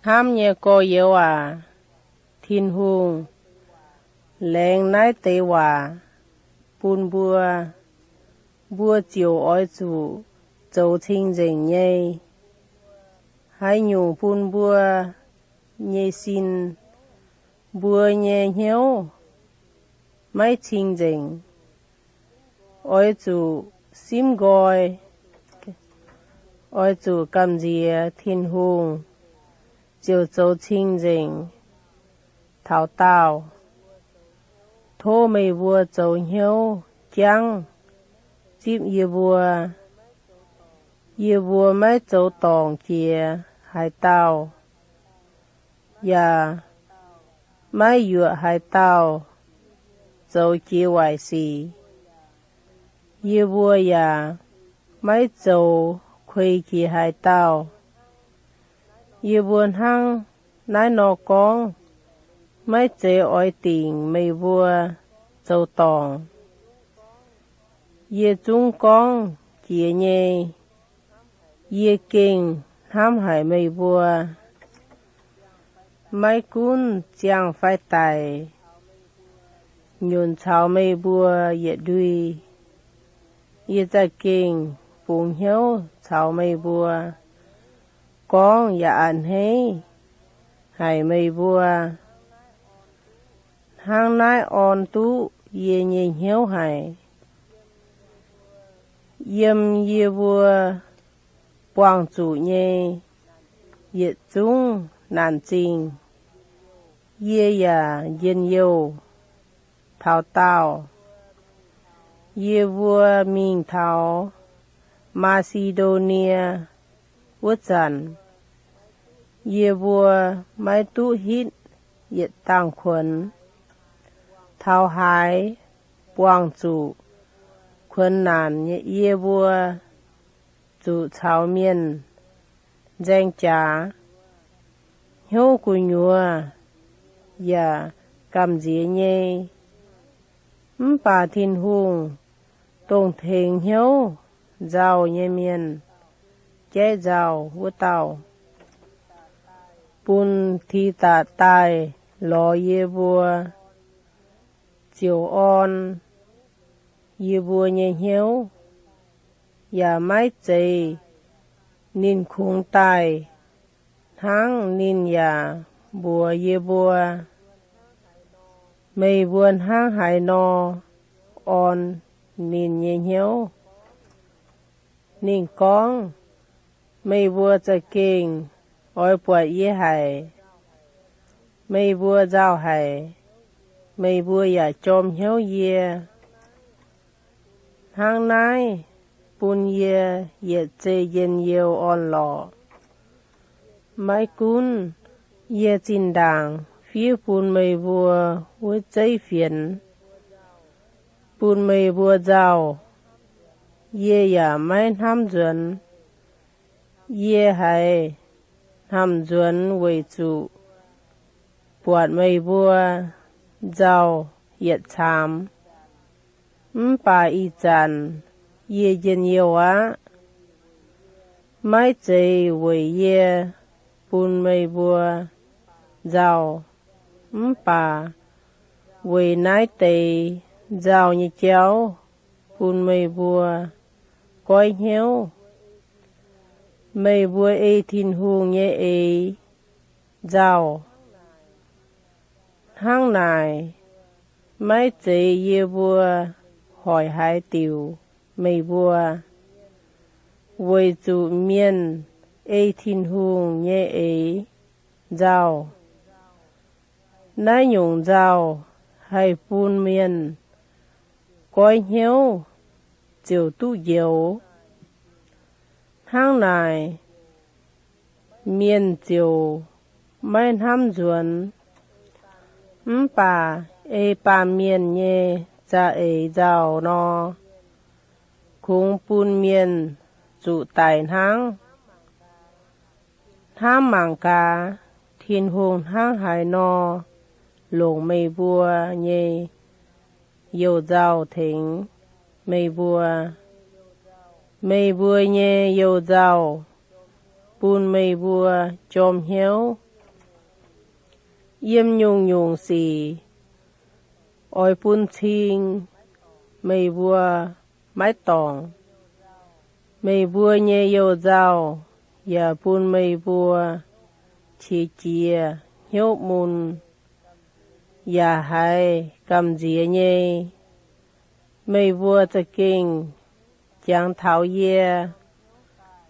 Hnamv nyei gorx-youz aac, Tin-Hungh laengz naaiv deix waac bun mbuo. Mbuo ziouc oix zuqc zoux cing-nzengc nyei. Haaix nyungc bun mbuo nyei sin, mbuo nyei hnyouv maiv cing-nzengc, oix zuqc simv nqoi. Oix zuqc gamh nziex Tin-Hungh ziouc zoux cing-nzengc taux daauh. Tov meih mbuo zoux hnyouv jangv zipv yie mbuo. Yie mbuo maiv zoux dorngc jiex haaix dauh, yaac maiv yuoqc haaix dauh zoux jiex waaic sic. Yie mbuo yaac maiv zoux kuei jiex haaix dauh. Yie mbuo hnangv naaiv nor gorngv maiv zeiz oix dingc meih mbuo zoux dorngc. Yie zungv gorngv jiex nyei. Yie gengh hnamv haic meih mbuo. Maiv gunv ziangh fai daic, nyunc caux meih mbuo yietc ndui, yie za'gengh bungx hnyouv caux meih mbuo, gorngv yaac a'hneiv haic meih mbuo. Hnangv naaiv orn duqv yie nyei hnyouv haic. Yiem yie mbuo buangh zuqc nyei yietc zungv naanc zingh, yie yaac njien-youh taux daauh. Yie mbuo mingh taux Maa^si^ndo^nie wuov zanc, yie mbuo maiv duqv hitv yietc dangh kuonx. Taux haaix buangh zuqc kuonx naanc nyei yie mbuo zuqc caux mienh nzaeng jaax, hnyouv gu'nyuoz yaac gamh nziex nyei. Mv baac Tin-Hungh, dongh tengx hnyouv nzauh nyei mienh, jaiv nzauh wuov dauh, bun Tidatc daaih lorz yie mbuo, ziouc orn yie mbuo nyei hnyouv, yaac maiv zeiz ninh kungx daaih hnangv. Ninh yaac mbuox yie mbuo, Meih mbuo hnangv haaix nor orn ninh nyei hnyouv? Ninh gorngv, Meih mbuo za'gengh oix buatc yie haic. Meih mbuo nzauh haic. Meih mbuo yaac jorm hnyouv yie. Hnangv naaiv bun yie yietc zei njien-youh orn-lorqc. Maiv gunv yie zinh ndaangc fiev bun meih mbuo wuov zeiv fienx, bun meih mbuo nzauh, yie yaac maiv hnamv nzuonx. Yie haiz hnamv nzuonx weic zuqc buatc meih mbuo nzauh yietc caamx. Mv baac ih zanc yie njien-youh aqv, maiv zeiz weic yie bun meih mbuo nzauh, mv baac weic naaiv deix nzauh nyei jauv bun meih mbuo goiv hnyouv. Meih mbuo ei Tin-Hungh nyei eix nzauh. Hnangv naaic, maiv zeiz yie mbuo hoic haaix diuc meih mbuo, weic zuqc mienh ei Tin-Hungh nyei eix nzauh. Naaiv nyungc nzauh haih bun mienh goiv hnyouv ziouc duqv njoux. Hnangv naaic, mienh ziouc maiv hnamv nzuonx. Mv baac ei baamh mienh nyei za'eix nzauh nor, kungx bun mienh zuqc daic hnangv. Hnamv mangc gaax, Tin-Hungh hnangv haaix nor longc meih mbuo nyei you-nzauh tengx meih mbuo. Meih mbuo nyei you-nzauh bun meih mbuo jorm hnyouv. Yiem nyungc-nyungc sic oix bun cing meih mbuo maiv dorngc. Meih mbuo nyei you-nzauh yaac bun meih mbuo qiex jiez, hnyouv mun, yaac haiz gamh nziex nyei. Meih mbuo za'gengh jangx taux yie.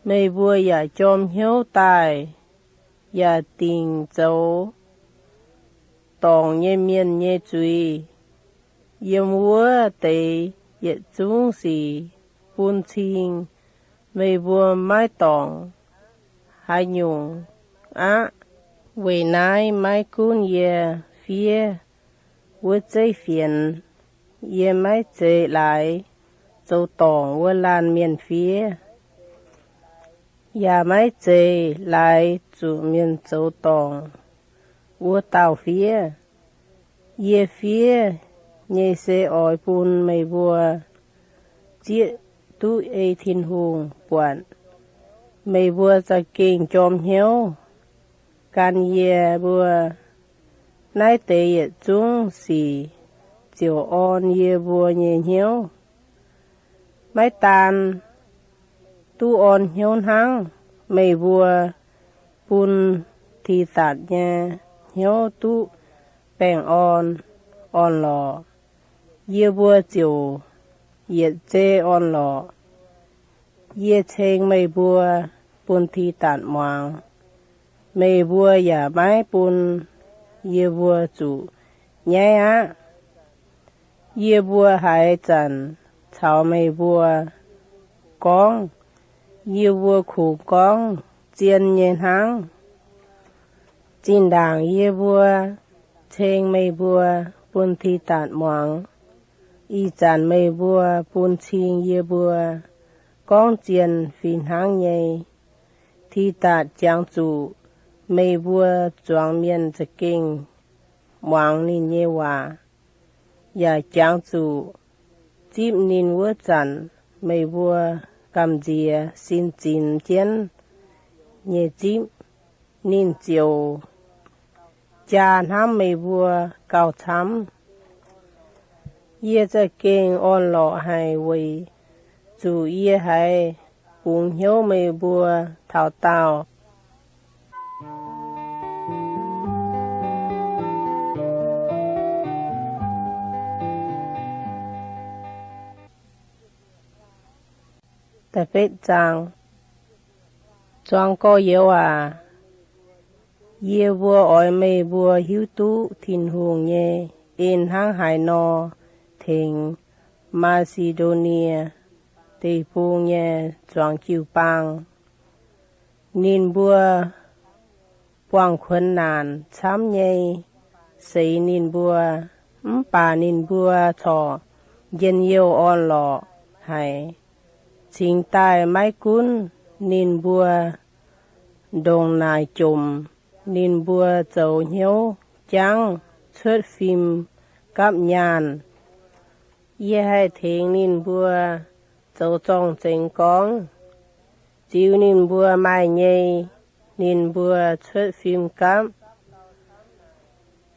Meih mbuo yaac jorm hnyouv daaih, yaac dingc zoux dorngc nyei mienh nyei zuiz. Yiem wuov deix yietc zungv sic bun cing meih mbuo maiv dorngc haaix nyungc aqv. Weic naaiv maiv gunv yie fiev wuov zeiv fienx, yie maiv zeiz laaix zoux dorngc wuov laanh mienh fiev, yaac maiv zeiz laaix zuqc mienh zoux dorngc wuov dauh fiev. Yie fiev nyei se oix bun meih mbuo zieqv duqv ei Tin-Hungh buatc, meih mbuo za'gengh jorm hnyouv gan yie mbuo. Naaiv deix yietc zungv sic ziouc orn yie mbuo nyei hnyouv. Maiv daan duqv orn hnyouv hnangv, meih mbuo bun Tidatc nyei hnyouv duqv baengh orn, orn-lorqc, yie mbuo ziouc yietc zei orn-lorqc. Yie ceng meih mbuo bun Tidatc muangx. Meih mbuo yaac maiv bun yie mbuo zuqc nyaiv aqv. Yie mbuo haaix zanc caux meih mbuo gorngv, yie mbuo kungx gorngv zien nyei hnangv. Zinh ndaangc yie mbuo ceng meih mbuo bun Tidatc muangx, ih zanc meih mbuo bun cing yie mbuo gorngv zien fih hnangv nyei. Tidatc jangx zuqc meih mbuo zuangx mienh za'gengh muangx ninh nyei waac, yaac jangx zuqc zipv ninh wuov zanc meih mbuo gamh nziex sin zinx jienv nyei zipv. Ninh ziouc jaa hnamv meih mbuo gauh camv. Yie za'gengh orn-lorqc haic weic zuqc yie haiz bungx hnyouv meih mbuo taux daauh. Zuangx gorx-youz aac, yie mbuo oix meih mbuo hiuv duqv Tin-Hungh nyei en hnangv haaix nor tengx Maa^si^ndo^nie Deic-Bung nyei zuangx jiu-baang. Ninh mbuo buangh kuonx naanc camv nyei seix ninh mbuo, mv baac ninh mbuo corc njien-youh orn-lorqc haic. Cingx daaih maiv gunv ninh mbuo ndongc naaic jomc, ninh mbuo zoux hnyouv jangv cuotv fim gapv nyaanh. Yie haih tengx ninh mbuo zoux zorng-zengx gorngv, ziux ninh mbuo maaih nyei, ninh mbuo cuotv fim gapv,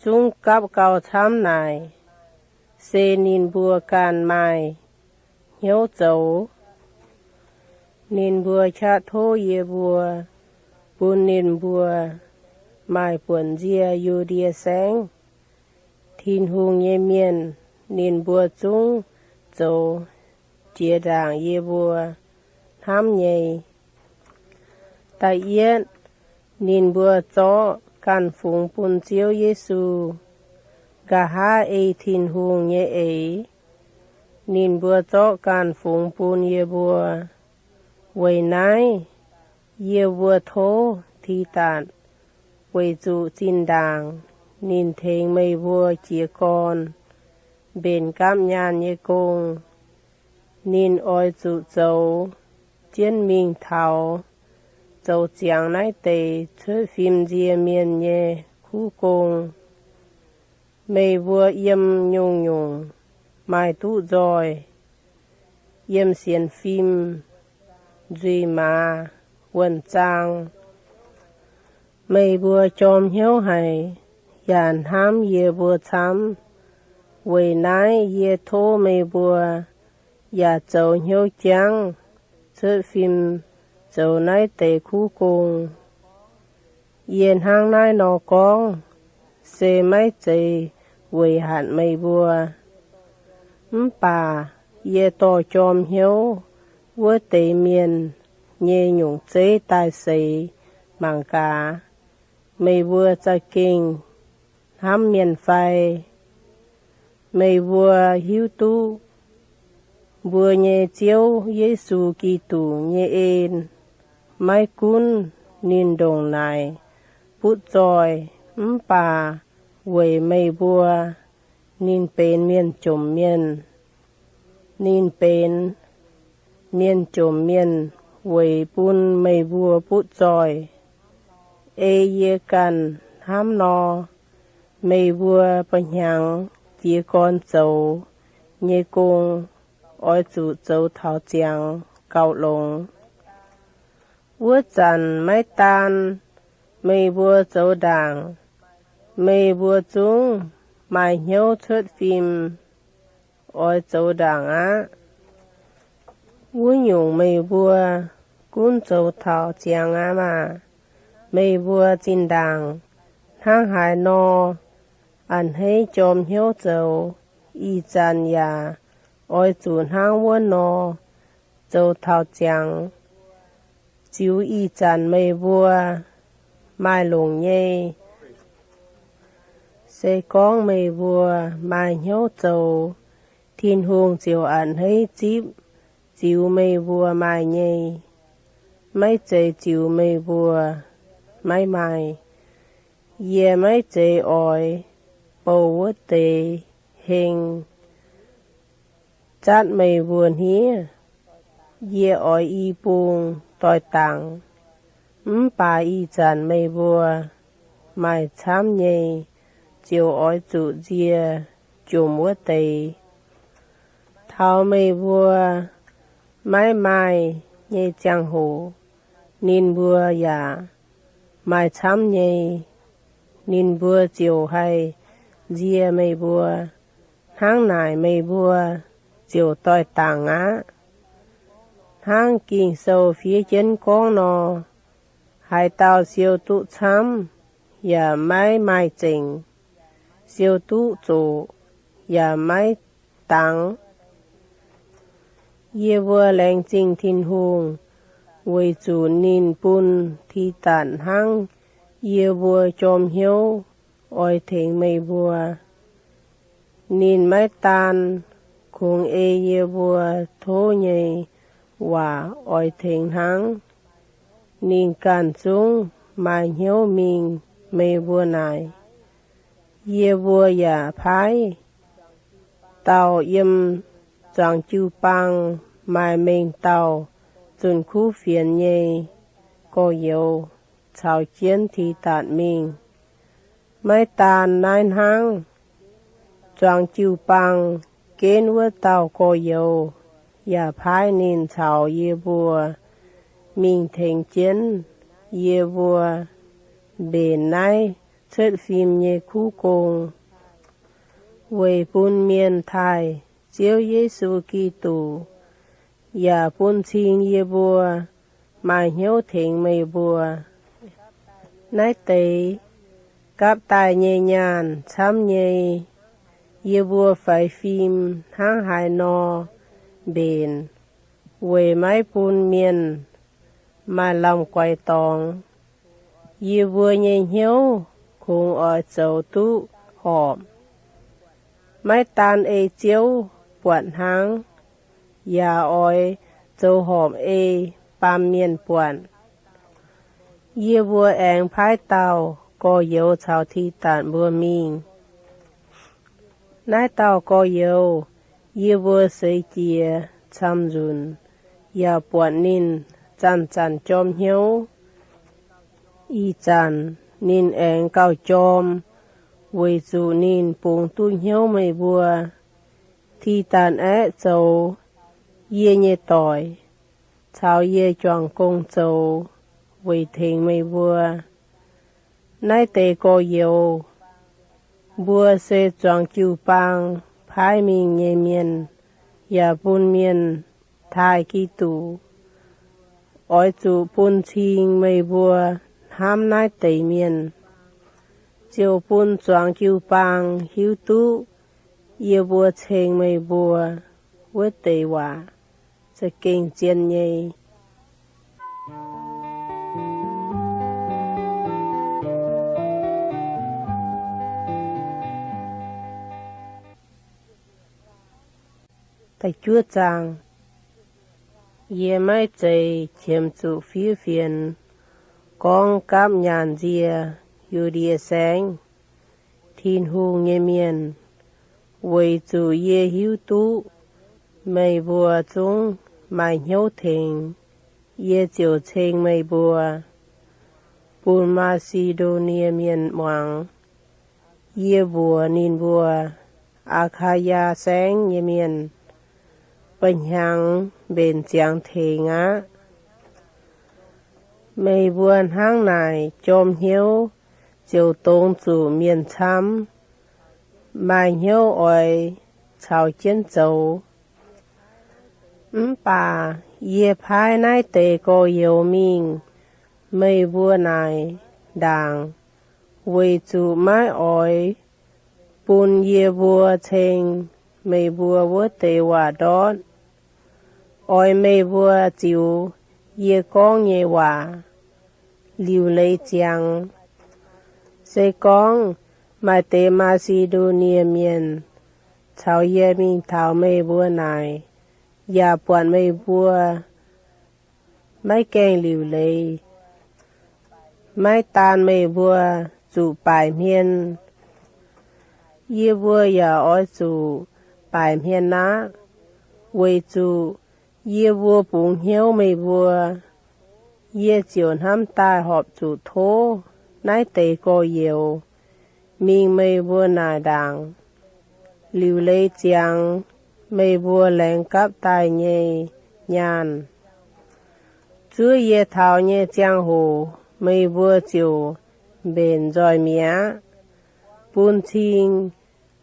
zungv gapv gauh camv naaic, se ninh mbuo ganh maaih hnyouv zoux. Ninh mbuo qaqv tov yie mbuo bun ninh mbuo maaih buonc nzie Yu^ndie Saengv. Tin-Hungh nyei mienh ninh mbuo zungv zoux jiex ndaangc yie mbuo hnamv nyei. Da'yietv, ninh mbuo zorqv ganh fungx bun Ziouv Yesu. Nqa'haav ei Tin-Hungh nyei eix, ninh mbuo zorqv ganh fungx bun yie mbuo. Weic naaiv yie mbuo tov Tidatc, weic zuqc zinh ndaangc ninh tengx meih mbuo jiez gorn mbenc gapv nyaanh nyei gong. Ninh oix zuqc zoux jienv mingh taux zoux ziangx naaiv deix cuotv fim nzie mienh nyei kuv gong. Meih mbuo yiem nyungc-nyungc maaih duqv nzoih, yiem sienx fim, nzuih maaz, wuonh zaang. Meih mbuo jorm hnyouv haic yaac hnamv yie mbuo camv. Weic naaiv yie tov meih mbuo yaac zoux hnyouv jangv cuotv fim zoux naaiv deix kuv gong. Yie hnangv naaiv nor gorngv se maiv zeiz weic hatc meih mbuo, mv baac yie dorh jorm hnyouv wuov deix mienh nyei nyungc zeiv daaih seix mangc gaax, meih mbuo za'gengh hnamv mienh fai. Meih mbuo hiuv duqv mbuo nyei Ziouv Yesu Giduc nyei en, maiv gunv ninh ndongc naaic butv zoih, mv baac weic meih mbuo ninh benx mienh jomc mienh. Ninh benx mienh jomc mienh weic bun meih mbuo butv zoih. Ei yie ganh hnamv nor, meih mbuo ba'hnyangx jiez gorn zoux nyei gong oix zuqc zoux taux ziangx gauh longx. Wuov zanc maiv daan meih mbuo zoux ndaangc, meih mbuo zungv maaih hnyouv cuotv fim oix zoux ndaangc aqv. Wuov nyungc meih mbuo gunv zoux taux ziangx aqv maah! Meih mbuo zinh ndaangc hnangv haaix nor a'hneiv jorm hnyouv zoux, ih zanc yaac oix zuqc hnangv wuov nor zoux taux ziangx. Ziux ih zanc meih mbuo maaih longc nyei. Se gorngv meih mbuo maaih hnyouv zoux, Tin-Hungh ziouc a'hneiv zipv ziux meih mbuo maaih nyei. Maiv zeiz ziux meih mbuo maiv maaih. Yie maiv zeiz oix bouh wuov deix heng zatv meih mbuo hniev. Yie oix i bung doix dangx. Mv baac ih zanc meih mbuo maaih camv nyei, ziouc oix zuqc nzie jomc wuov deix. Taux meih mbuo maiv maaih nyei ziangh hoc, ninh mbuo yaac maaih camv nyei. Ninh mbuo ziouc haih nzie meih mbuo. Hnangv naaic meih mbuo ziouc doix-dangc aqv. Hnangv Ging-Sou fiev jienv gorngv nor, Haaix dauh siou duqv camv yaac maiv maaih zengc, siou duqv zoqc yaac maiv dangx. Yie mbuo laengz zingh Tin-Hungh weic zuqc ninh bun Tidatc hnangv yie mbuo jorm hnyouv oix tengx meih mbuo. Ninh maiv daan kungx ei yie mbuo tov nyei waac oix tengx hnangv, ninh ganh zungv maaih hnyouv mingh meih mbuo naaic. Yie mbuo yaac paaiv dauh yiem zuangx jiu-baang maaih mengh dauh zunc kuv fienx nyei gorx-youz caux jienv Tidatc mingh. Maiv daan naaiv hnangv, zuangx jiu-baang genv wuov dauh gorx-youz yaac paaiv ninh caux yie mbuo mingh tengx jienv yie mbuo mbenc naaiv cuotv fim nyei kuv gong, weic bun mienh taaih Ziouv Yesu Giduc, yaac bun cing yie mbuo maaih hnyouv tengx meih mbuo. Naaiv deix gapv daaih nyei nyaanh camv nyei, yie mbuo faix fim hnangv haaix nor mbenc, weic maiv bun mienh maaih lamh guaix dorngx. Yie mbuo nyei hnyouv kungx oix zoux duqv horpc, maiv daan ei Ziouv buatc hnaangx, yaac oix zoux horpc ei baamh mienh buatc. Yie mbuo aengx paaiv dauh gorx-youz caux Tidatc mbuo mingh. Naaiv dauh gorx-youz yie mbuo seix jiex camv-nzunc yaac buatc ninh zanc-zanc jorm hnyouv. Ih zanc ninh aengx gauh jorm, weic zuqc ninh bungx duqv hnyouv meih mbuo. Tidatc aeqv, zoux yie nyei doic, caux yie juangc gong zoux weic tengx meih mbuo. Naaiv deix gorx-youz mbuo se zuangx jiu-baang paaiv mingh nyei mienh, yaac bun mienh taaih Giduc. Oix zuqc bun cing meih mbuo hnamv naaiv deix mienh, ziouc bun zuangx jiu-baang hiuv duqv yie mbuo ceng meih mbuo wuov deix waac za'gengh zien nyei. Yie maiv zeiz qiemx zuqc fiev fienx gorngv gapv nyaanh nzie Yu^ndie Saengv Tin-Hungh nyei mienh, weic zuqc yie hiuv duqv meih mbuo zungv maaih hnyouv tengx, yie ziouc ceng meih mbuo bun Maa^si^ndo^nie Mienh muangx. Yie mbuox ninh mbuo, Aa^kaa^yaa Saengv nyei mienh ba'hnyangx mbenc ziangx tengx aqv. Meih mbuo hnangv naaic jorm hnyouv ziouc dongz zuqc mienh camv maaih hnyouv oix caux jienv zoux. Mv baac yie paaiv naaiv deix gorx-youz mingh meih mbuo naaic ndaangc, weic zuqc maiv oix bun yie mbuo ceng meih mbuo wuov deix waac ndortv. Oix meih mbuo ziux yie gorngv nyei waac liuc leiz ziangx. Se gorngv maaih deix Maa^si^ndo^nie Mienh caux yie mingh taux meih mbuo naaic, yaac buatc meih mbuo maiv gaengh liuc leiz, maiv daan meih mbuo zuqc baaic hmien, yie mbuo yaac oix zuqc baaic hmien aqv, weic zuqc yie mbuo bungx hnyouv meih mbuo. Yie ziouc hnamv daaih horpc zuqc tov naaiv deix gorx-youz mingh meih mbuo naaic ndaangc, liuc leiz ziangx meih mbuo laengz gapv daaih nyei nyaanh. Zuov yie taux nyei ziangh hoc meih mbuo ziouc mbenc nzoih mi'aqv, bun cing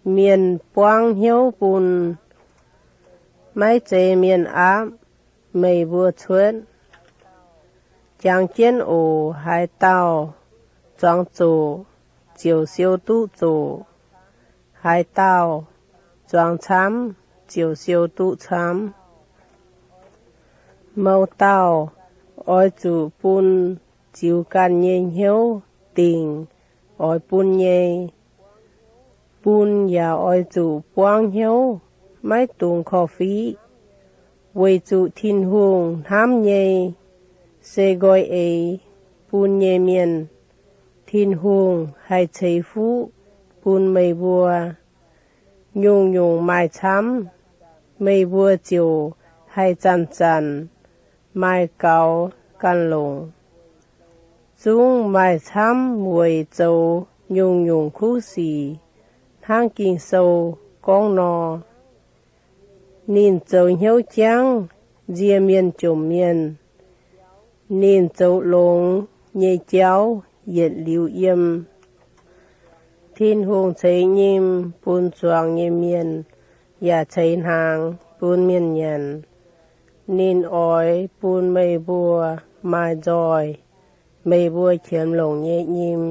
mienh buangv hnyouv bun, maiv zeiz mienh aapv meih mbuo cuotv. Jangx jienv oc. Haaix dauh zuangx zoqc, ziouc siou duqv zoqc. Haaix dauh zuangx camv, ziouc siou duqv camv. Mouz dauh oix zuqc bun ziux ganh nyei hnyouv dingc oix bun nyei. Bun yaac oix zuqc buangv hnyouv, maiv dungx korv-fiqv, weic zuqc Tin-Hungh hnamv nyei se nqoi eix bun nyei mienh. Tin-Hungh haih ceix fuqv bun meih mbuo. Nyungc-nyungc maaih camv, meih mbuo ziouc haih zanc-zanc maaih gaux ganh longc. Zungv maaih camv weic zoux nyungc-nyungc kuv sic, hnangv Ging-Sou gorngv nor, Ninh zoux hnyouv jangv, nzie mienh jomc mienh. Ninh zoux longx nyei jauv yietc liuz yiem. Tin-Hungh ceix nyim bun zuangx nyei mienh, yaac ceix hnaangx bun mienh nyanc. Ninh oix bun meih mbuo maaih nzoih meih mbuo qiemx longc nyei nyim,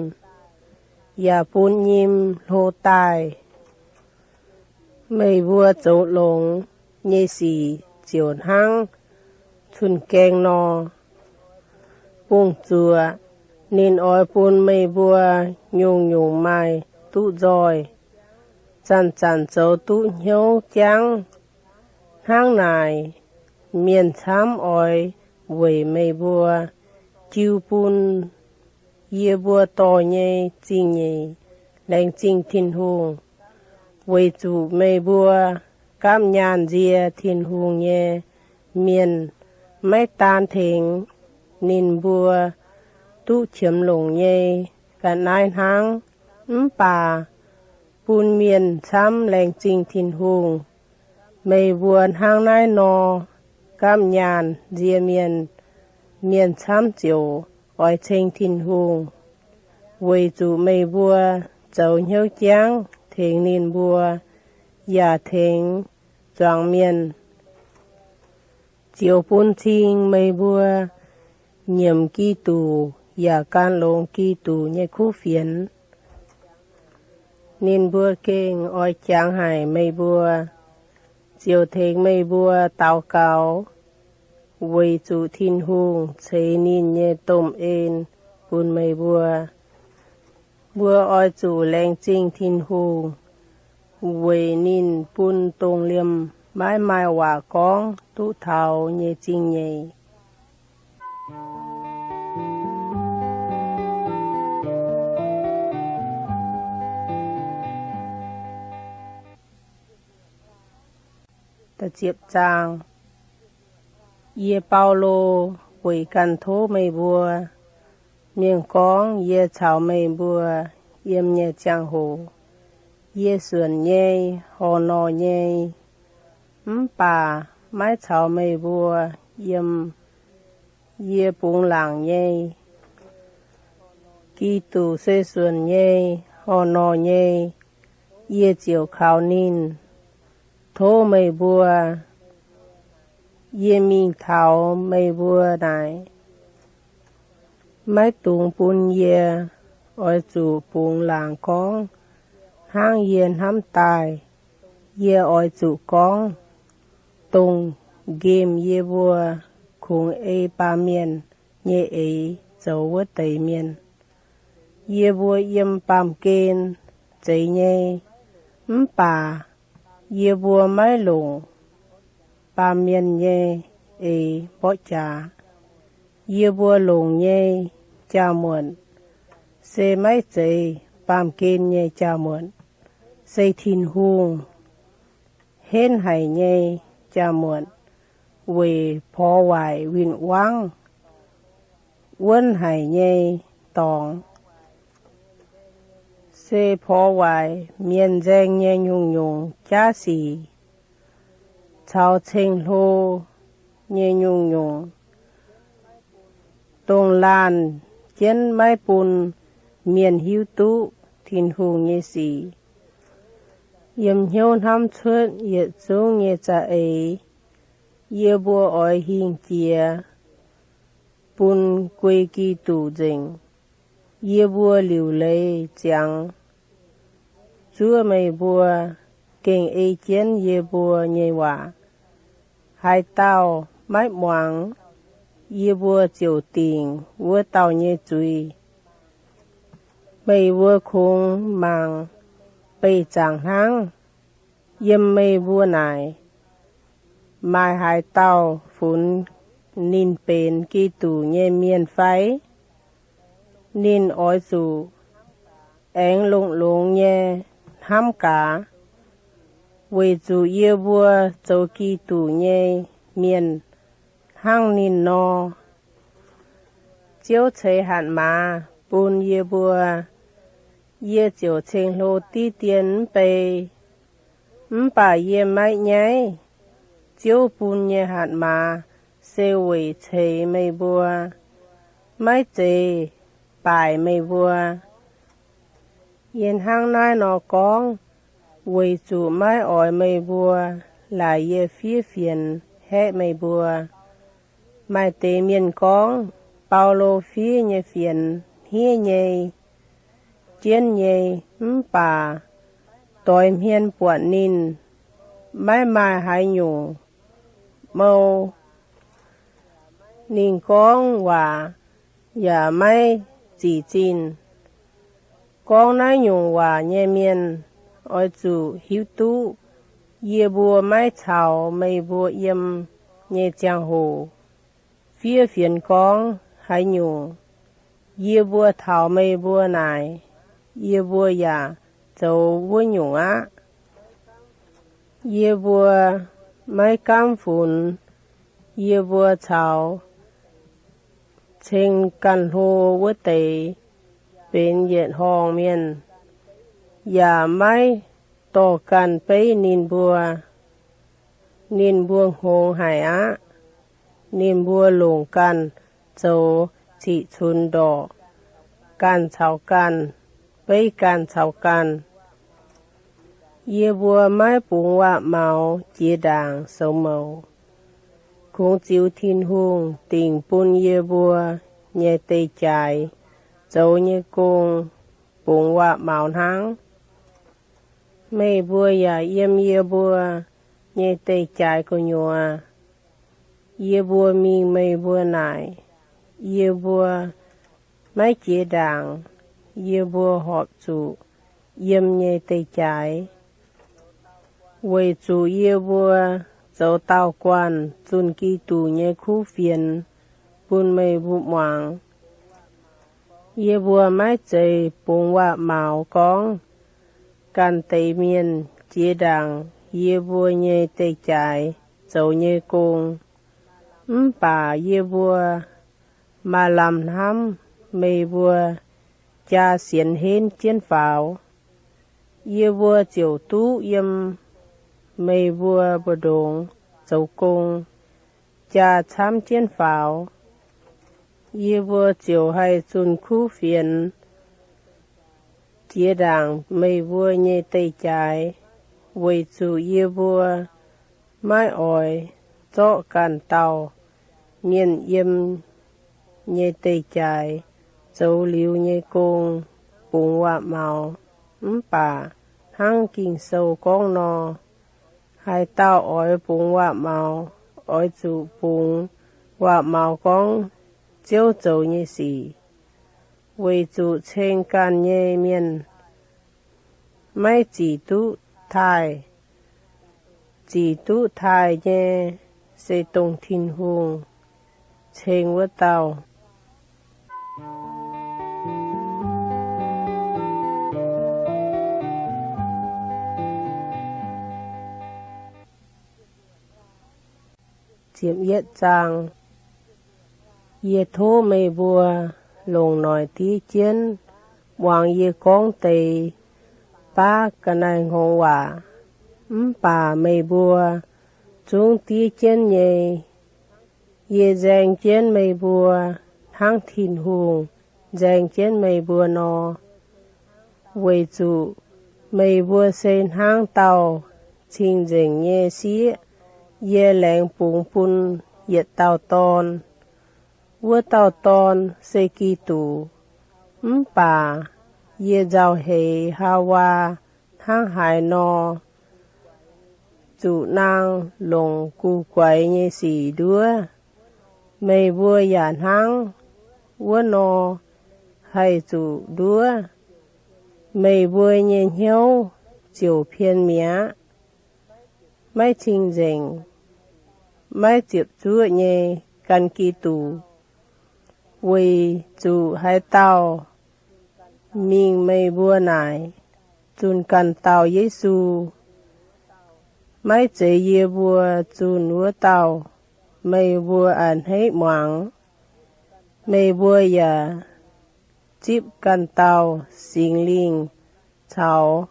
yaac bun nyim hlo daaih. Meih mbuo zoux longx nyei sic ziouc hnangv cun-gaeng nor, bungx-zuoqc. Ninh oix bun meih mbuo nyungc-nyungc maaih duqv nzoih, zanc-zanc zoux duqv hnyouv jangv. Hnangv naaic, mienh camv oix weic meih mbuo jiu bun yie mbuo dorh nyei zingh nyeic laengz zingh Tin-Hungh, weic zuqc meih mbuo gapv nyaanh nzie Tin-Hungh nyei mienh maiv daan tengx ninh mbuo duqv qiemx longc nyei ga'naaiv hnangv, mv baac bun mienh camv laengz zingh Tin-Hungh. Meih mbuo hnangv naaiv nor gapv nyaanh nzie mienh, mienh camv ziouc oix ceng Tin-Hungh, weic zuqc meih mbuo zoux hnyouv jangv tengx ninh mbuo, yaac tengx zuangx mienh, ziouc bun cing meih mbuo nyiemc Giduc yaac gan longx Giduc nyei kuv fienx. Ninh mbuo gengh oix jangx haic meih mbuo, ziouc tengx meih mbuo daux gaux, weic zuqc Tin-Hungh ceix ninh nyei domh en bun meih mbuo. Mbuo oix zuqc laengz zingh Tin-Hungh weic ninh bun dongh liemh maiv maaih waac gorngv duqv taux nyei zingh nyeic. Yie, Baulo, weic ganh tov meih mbuo. Mienh gorngv yie caux meih mbuo yiem nyei ziangh hoc, yie suonc nyei, horh norh nyei, mv baac maiv caux meih mbuo yiem, yie bungx laangc nyei. Giduc se suonc nyei, horh norh nyei, yie ziouc kaux ninh. Tov meih mbuo, yie mingh taux meih mbuo naaic, maiv dungx bun yie oix zuqc bungx laangc gorngv hnangv yie hnamv daaih. Yie oix zuqc gorngv dongh nqemh yie mbuo kungx ei baamh mienh nyei eix zoux wuov deix mienh. Yie mbuo yiem baamh gen zeiz nyei, mv baac yie mbuo maiv longc baamh mienh nyei eix mborqv jaax. Yie mbuo longc nyei jaa-muotc se maiv zeiz baamh gen nyei jaa-muotc, se Tin-Hungh henv haic nyei jaa-muotc, weic porx waaic win-wangv wuonv haic nyei dorngx, se porx waaic mienh nzaeng nyei nyungc-nyungc jaav sic caux ceng-hlo nyei nyungc-nyungc, dongh laanh jienv maiv bun mienh hiuv duqv Tin-Hungh nyei sic. Yiem hnyouv hnamv cuotv yietc zungv nyei za'eix, yie mbuo oix hingh jiex bun guei Giduc nzengc. Yie mbuo liuc leiz ziangx zuov meih mbuo, gengh ei jienv yie mbuo nyei waac. Haaix dauh maiv muangx, yie mbuo ziouc dingc wuov dauh nyei zuiz. Meih mbuo kungx mangc beih zaangc hnangv. Yiem meih mbuo naaic, maaih haaix dauh funx ninh benx Giduc nyei mienh fai? Ninh oix zuqc aengx longx-longx nyei hnamv gaax, weic zuqc yie mbuo zoux Giduc nyei mienh hnangv ninh nor. Ziouv ceix hatc maaz bun yie mbuo, yie ziouc ceng-hlo diqv dien mv bei. Mv baac yie maiv nyaiv. Ziouv bun nyei hatc maaz se weic ceix meih mbuo, maiv zeiz baaic meih mbuo. Yie hnangv naaiv nor gorngv weic zuqc maiv oix meih mbuo laaic yie fiev fienx haeqv meih mbuo. Maaih deix mienh gorngv, Baulo fiev nyei fienx hniev nyei, jienv nyei, mv baac doix hmien buatc ninh maiv maaih haaix nyungc mou. Ninh gorngv waac yaac maiv zic zinh. Gorngv naaiv nyungc waac nyei mienh oix zuqc hiuv duqv yie mbuo maiv caux meih mbuo yiem nyei ziangh hoc fiev fienx gorngv haaix nyungc yie mbuo taux meih mbuo naaic, yie mbuo yaac zoux wuov nyungc aqv. Yie mbuo maiv gaamv funx yie mbuo caux ceng ganh hlo wuov deix benx yietc horngh mienh, yaac maiv dorh ganh beiv ninh mbuo. Ninh mbuo hngongx haic aqv. Ninh mbuo longc ganh zoux ziqc cunx ndorqc, ganh caux ganh, beiv ganh caux ganh. Yie mbuo maiv bungx waac-maux jiex ndaangc soux mouz. Kungx ziux Tin-Hungh dingc bun yie mbuo nyei deic-jaaix zoux nyei gong bungx waac-maux hnangv. Meih mbuo yaac yiem yie mbuo nyei deic-jaaix gu'nyuoz. Yie mbuo mingh meih mbuo naaic, yie mbuo maiv jiex ndaangc. Yie mbuo horpc zuqc yiem nyei deic-jaaix, weic zuqc yie mbuo zoux daauh guanh zunh Giduc nyei kuv fienx bun meih mbuo muangx. Yie mbuo maiv zeiz bungx waac-maux gorngv ganh deix mienh jiex ndaangc yie mbuo nyei deic-jaaix zoux nyei gong. Mv baac yie mbuo maaih lamh hnamv meih mbuo jaa sienx henv jienv faaux, yie mbuo ziouc duqv yiem meih mbuo mbu'ndongx zoux gong jaa camv jienv faaux. Yie mbuo ziouc haih zunh kuv fienx jiex ndaangc meih mbuo nyei deic-jaaix, weic zuqc yie mbuo maiv oix zorqv ganh dauh mienh yiem nyei deic-jaaix zoux liuz nyei gong bungx waac-maux. Mv baac hnangv Ging-Sou gorngv nor, haaix dauh oix bungx waac-maux, oix zuqc bungx waac-maux gorngv Ziouv zoux nyei sic, weic zuqc ceng ganh nyei mienh maiv zic duqv taaih. Zic duqv taaih nyei se dongh Tin-Hungh ceng wuov dauh. Yie tov meih mbuo longc noic diev jienv muangx yie gorngv deix baav ga'naaiv-hngongx waac. Mv baac meih mbuo zungv diev jienv nyei. Yie nzaeng jienv meih mbuo hnangv Tin-Hungh nzaeng jienv meih mbuo nor, weic zuqc Meih mbuo se hnangv dauh cing-nzengc nyei sieqv yie laengz bungx bun yietc dauh dorn. Wuov dauh dorn se Giduc. Mv baac yie nzauh heix Haawaa hnangv haaix nor zuqc naang longc gu'guaix nyei sic nduov, meih mbuo yaac hnangv wuov nor haih zuqc nduov. Meih mbuo nyei hnyouv ziouc pien mi'aqv, maiv cing-nzengc, maiv ziepc zuoqv nyei gan Giduc, weic zuqc haaix dauh mingh meih mbuo naaic zunh ganh dauh Yesu. Maiv zeiz yie mbuo zunh wuov dauh meih mbuo a'hneiv muangx. Meih mbuo yaac zipv ganh dauh Singx Lingh caux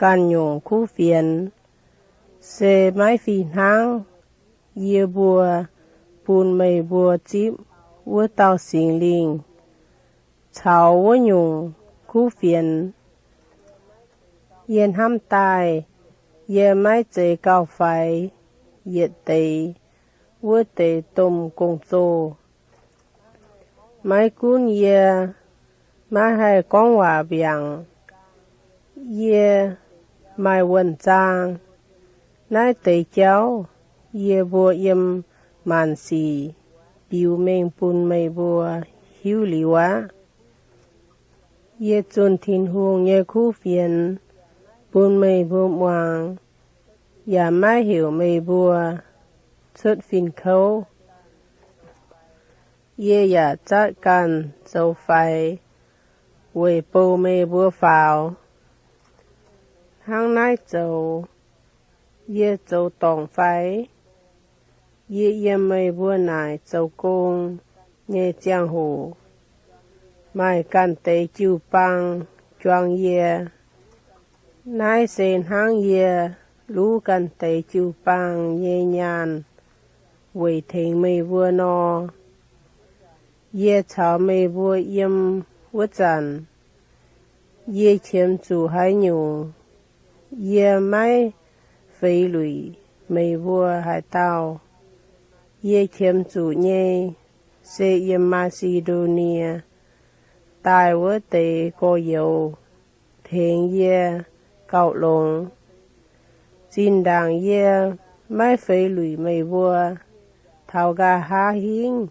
ganh nyungc kuv fienx. Se maiv fih hnangv, yie mbuo bun meih mbuo zipv wuov dauh Singx Lingh caux wuov nyungc kuv fienx. Yie hnamv daaih yie maiv zeiz gauh faix yietc deix wuov deix domh gong-zoh. Maiv gunv yie maiv haih gorngv waac mbiaangc, yie maaih wuonh zaang. Naaiv deix jauv yie mbuo yiem maanc sic biux mengh bun meih mbuo hiuv liuz aqv. Yie zunh Tin-Hungh nyei kuv fienx bun meih mbuo muangx, yaac maiv heuc meih mbuo cuotv fin-kouv. Yie yaac zatv ganh zoux faix weic bou meih mbuo faaux. Hnangv naaiv zoux, yie zoux dorngc fai? Yie yiem meih mbuo naaic zoux gong nyei ziangh hoc maaih ganh deix jiu-baang juang yie. Naaiv se hnangv yie luv ganh deix jiu-baang nyei nyaanh weic tengx meih mbuo nor. Yie caux meih mbuo yiem wuov zanc, yie qiemx zuqc haaix nyungc, yie maiv feix luic meih mbuo haaix dauh. Yie qiemx zuqc nyei se yiem Maa^si^ndo^nie daaih wuov deix gorx-youz tengx yie gauh longx. Zinh ndaangc yie maiv feix luic meih mbuo, taux nqa'haav hingv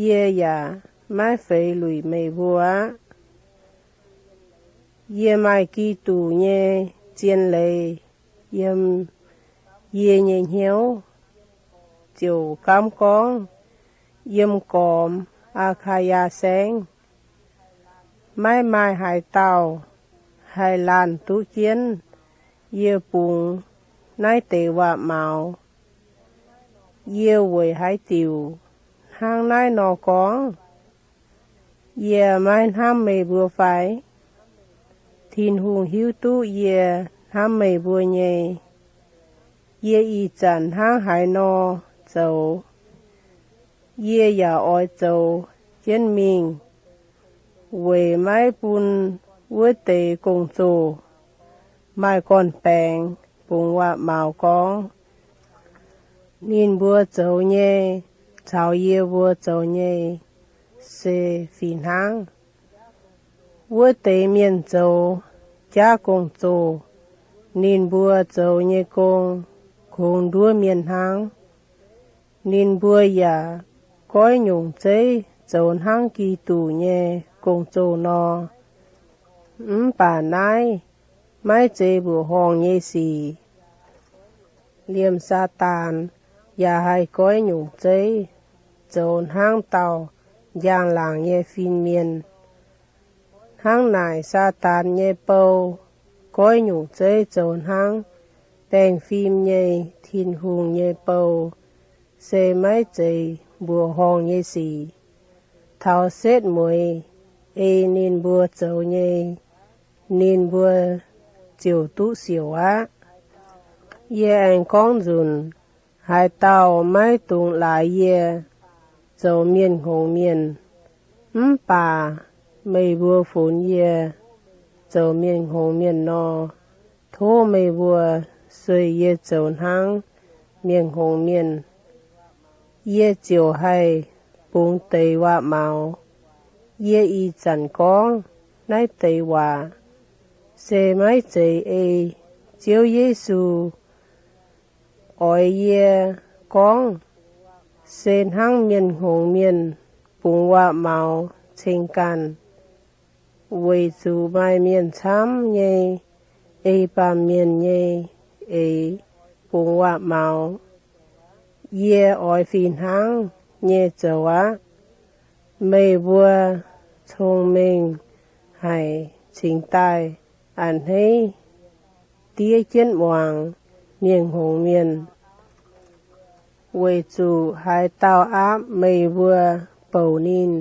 yie yaac maiv feix luic meih mbuo aqv. Yie maaih Giduc nyei zien leiz yiem yie nyei hnyouv, ziouc gaamv gorngv yiem gormx Aa^kaa^yaa Saengv. Maiv maaih haaix dauh haih laanh duqv jienv yie bungx naaiv deix waac-maux. Yie weic haaix diuc hnangv naaiv nor gorngv? Yie maiv hnamv meih mbuo fai? Tin-Hungh hiuv duqv yie hnamv meih mbuo nyei. Yie ih zanc hnangv haaix nor zoux, yie yaac oix zoux jienv mingh, weic maiv bun wuov deix gong-zoh maaih gorn-baengx bungx waac-maux gorngv ninh mbuo zoux nyei caux yie mbuo zoux nyei se fih hnangv. Wuov deix mienh zoux jaav gong-zoh, ninh mbuo zoux nyei gong kungx nduov mienh hnangv. Ninh mbuo yaac goiv nyungc zeiv zoux hnangv Giduc nyei gong-zoh nor. Mv baac naaiv maiv zeiz mbuoqc horngh nyei sic. Liemh Saadaan yaac haih goiv nyungc zeiv zoux hnangv dauh njang-laangc nyei fin-mienh. Hnangv naaic, Saadaan nyei bou goiv nyungc zeiv zoux hnangv baengh fim nyei. Tin-Hungh nyei bou se maiv zeiz mbuoqc horngh nyei sic. Taux setv mueiz ei ninh mbuo zoux nyei, ninh mbuo ziouc duqv siouc aqv. Yie aengx gorngv nzunc, haaix dauh maiv dungx laaix yie zoux mienh hngongx mienh. Mv baac meih mbuo funx yie, zoux mienh hngongx mienh nor, tov meih mbuo sueih yie zoux hnangv mienh hngongx mienh. Yie ziouc haih bungx deix waac-maux. Yie ih zanc gorngv naaiv deix waac se maiv zeiz ei Ziouv Yesu oix yie gorngv, se hnangv mienh hngongx mienh bungx waac-maux ceng ganh, weic zuqc maaih mienh camv nyei ei baamh mienh nyei eix bungx waac-maux. Yie oix fih hnangv nyei zoux aqv. Meih mbuo cong-mengh haic cingx daaih a'hneiv diev jienv muangx mienh hngongx mienh, weic zuqc haaix dauh aapv meih mbuo bouc ninh,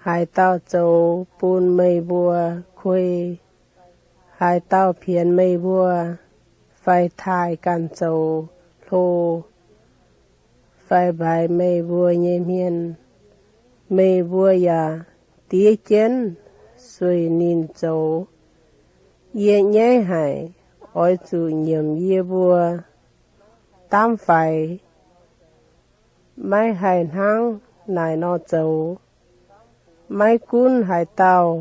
haaix dauh zoux bun meih mbuo kuei, haaix dauh pienx meih mbuo, fai taaih ganh zoux hlo, fai mbaix meih mbuo nyei hmien, meih mbuo yaac diev jienv sueih ninh zoux. Yie nyaiv haic, oix zuqc nyiemc yie mbuo daamv faix. Maiv haih hnangv naaic nor zoux. Maiv gunv haaix dauh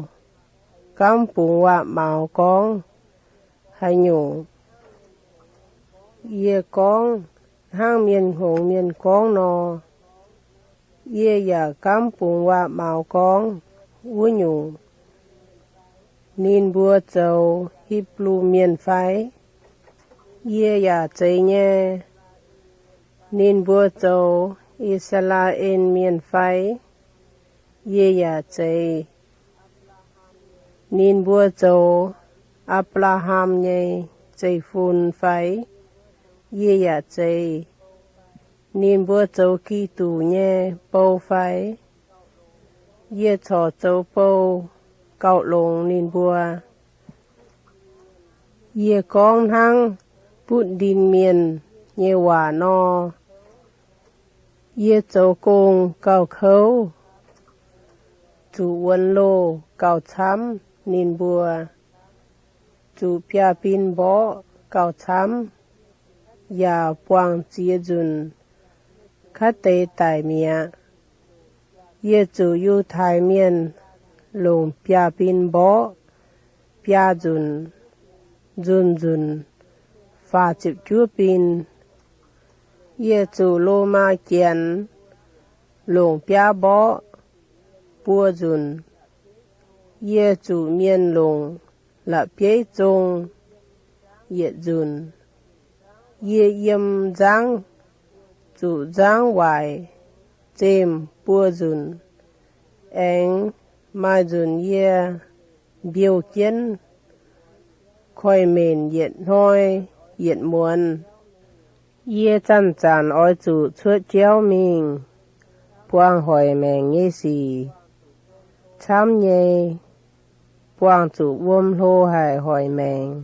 gaamv bungx waac-maux gorngv haaix nyungc, yie gorngv hnangv mienh hngongx mienh gorngv nor, yie yaac gaamv bungx waac-maux gorngv wuov nyungc. Ninh mbuo zoux Hipv^lu Mienh fai? Yie yaac zeiz nyei. Ninh mbuo zoux I^saa^laa^en Mienh fai? Yie yaac zeiz. Ninh mbuo zoux Apc^laa^ham nyei zeiv-fun fai? Yie yaac zeiz. Ninh mbuo zoux Giduc nyei bou fai? Yie corc zoux bou gauh longx ninh mbuo. Yie gorngv hnangv butv ndin mienh nyei waac nor. Yie zoux gong gauh kouv, zuqc wuonx loh gauh camv ninh mbuo, zuqc biaa bin mborqv gauh camv, yaac buangh ziex nzunc kaav deix daic mi'aqv. Yie zuqc Yiutai Mienh longc biaa bin mborqv biaa nzunc, nzunc-nzunc faah ziepc juov bin. Yie zuqc Lomaa Janx longc biaav mborqv buo nzunc. Yie zuqc mienh longc la'bieiv zong yietc nzunc. Yie yiem nzangv zuqc nzangv waaic zemh buo nzunc. Aengx maaih nzunc yie mbiouh jienv koiv-menc yietc hnoi yietc muonz. Yie zanc-zanc oix zuqc cuotv jauv mingh buangh hoic maengc nyei sic camv nyei, buangh zuqc wuom hlo haic hoic maengc,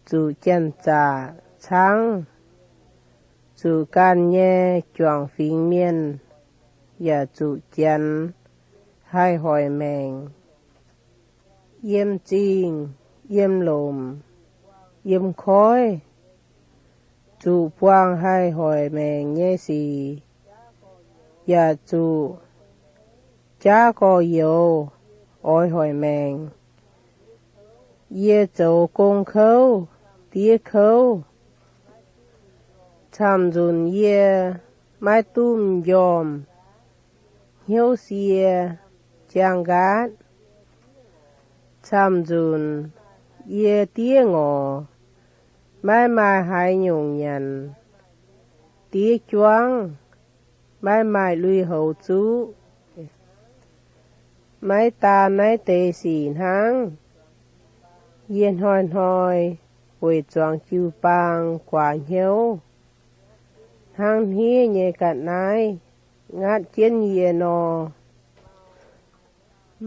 zuqc janx-zaqc caangv, zuqc ganh nyei juangc fingx mienh yaac zuqc janx haih hoic maengc, yiem zingh, yiem lomc, yiem koiv, zuqc buangh haih hoic maengc nyei sic, yaac zuqc jaav gorx-youz oix hoic maengc. Yie zoux gong kouv, diev kouv. Camv-nzunc yie maiv duqv m'njormh, hnyouv sie, jaang nqaatv. Camv-nzunc yie diev ngorc, maiv maaih haaix nyungc nyanc, diev juangv, maiv maaih lui-houx zuqv. Maiv daan naaiv deix sic hnangv, yie hnoi-hnoi weic zuangx jiu-baang guaax hnyouv, hnangv hniev nyei ga'naaiv ngatv jienv yie nor.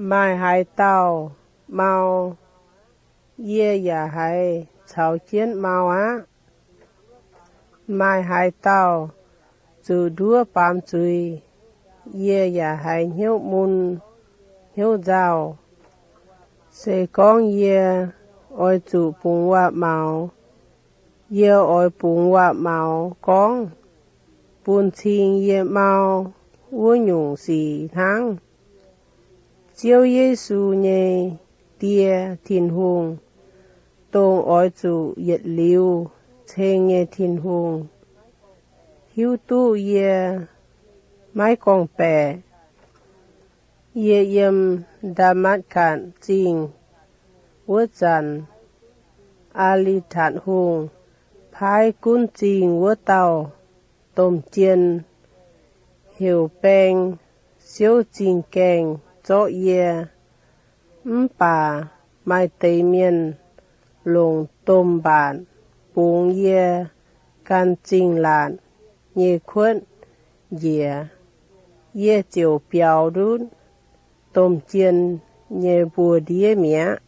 Maaih haaix dauh mau, yie yaac haiz caux jienv mau aqv. Maaih haaix dauh zuqc nduov baamz zuiz, yie yaac haiz hnyouv mun hnyouv nzauh. Se gorngv yie oix zuqc bungx waac-maux, yie oix bungx waac-maux gorngv bun cing yie mau wuov nyungc sic hnangv. Ziouv Yesu nyei Die, Tin-Hungh, dongh oix zuqc yietc liuz ceng nyei Tin-Hungh, hiuv duqv yie maiv gorngv-baeqc. Yie yiem Ndaa^matv^gatc Zingh wuov zanc, Aa^li^tatc Hungh paaiv gunv zingh wuov dauh domh jien heuc Baeng Siouv Zingh Gaengh zorqv yie. Mv baac maaih deix mienh longc domh mbaatc bungx yie gan zingh laatc nyei kuotv njiec. Yie ziouc biaux ndutv domh jien nyei mbuox-ndiev mi'aqv.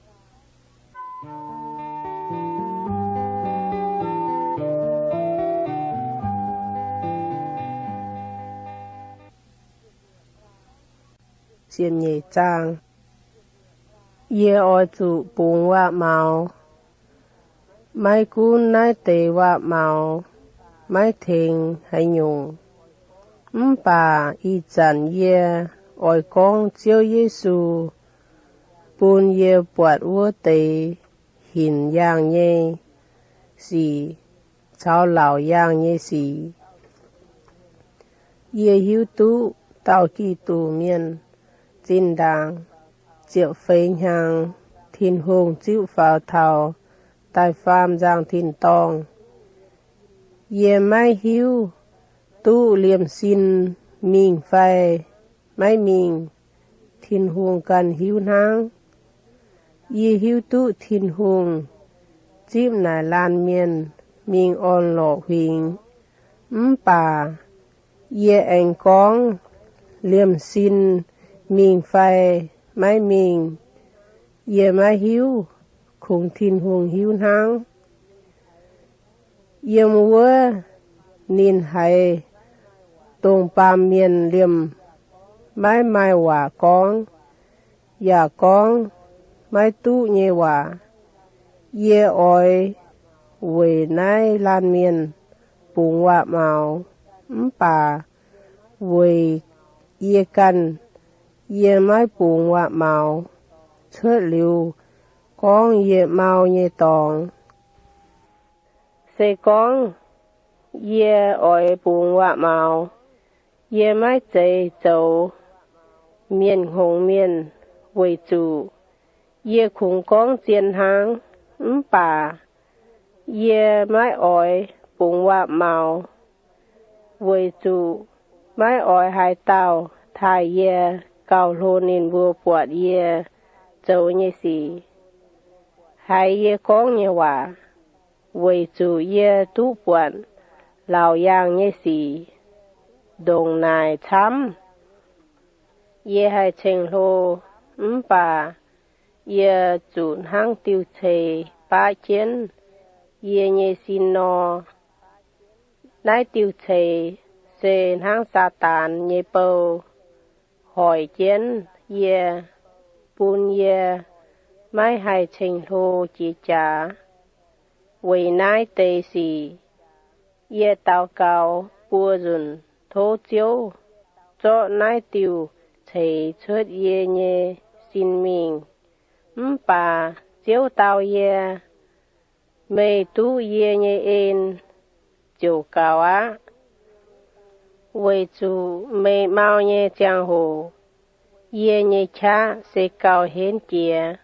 Yie oix zuqc bungx waac-maux. Maiv gunv naaiv deix waac-maux maiv tengx haaix nyungc, mv baac ih zanc yie oix gorngv Ziouv Yesu bun yie buatc wuov deix hinc yaangh nyei sic caux laauc yaangh nyei sic. Yie hiuv duqv dauh Giduc Mienh zinh ndaangc ziepc feix hnyangx Tin-Hungh ziqv faaux taux da'faam nzangc tin-dorngh. Yie maiv hiuv duqv liemh sin mingh fai maiv mingh, Tin-Hungh ganh hiuv hnangv. Yie hiuv duqv Tin-Hungh zipv naaic laanh mienh mingh orn-lorqc huingx, mv baac yie aengx gorngv liemh sin mingh fai maiv mingh, yie maiv hiuv, kungx Tin-Hungh hiuv hnangv. Yiem wuov ninh haiz dongh baamh mienh liemh maiv maaih waac gorngv, yaac gorngv maiv duqv nyei waac. Yie oix weic naaiv laanh mienh bungx waac-maux, mv baac weic yie ganh, yie maiv bungx waac-maux. Cuotv liuz gorngv yietc mau nyei dorngx. Se gorngv yie oix bungx waac-maux, yie maiv zeiz zoux mienh hngongx mienh, weic zuqc yie kungx gorngv zien hnangv. Mv baac yie maiv oix bungx waac-maux, weic zuqc maiv oix haaix dauh taaih yie gauh hlo ninh mbuo buatc yie zoux nyei sic, haiz yie gorngv nyei waac, weic zuqc yie duqv buatc laauc yaangh nyei sic ndongc naaic camv. Yie haih ceng-hlo, mv baac yie zuqc hnangv diuh ceix baqv jienv yie nyei sin nor. Naaiv diuh ceix se hnangv Saadaan nyei bou hoic jienv yie, bun yie maiv haih ceng-hlo jiex jaax. Weic naaiv deix sic, yie daux gaux buo nzunc tov Ziouv zorqv naaiv diuh ceix cuotv yie nyei sin mingh. Mv baac Ziouv dau yie, Meih duqv yie nyei en ziouc gaux aqv, weic zuqc meih mau nyei ziangh hoc yie nyei qaqv se gauh henv jiex.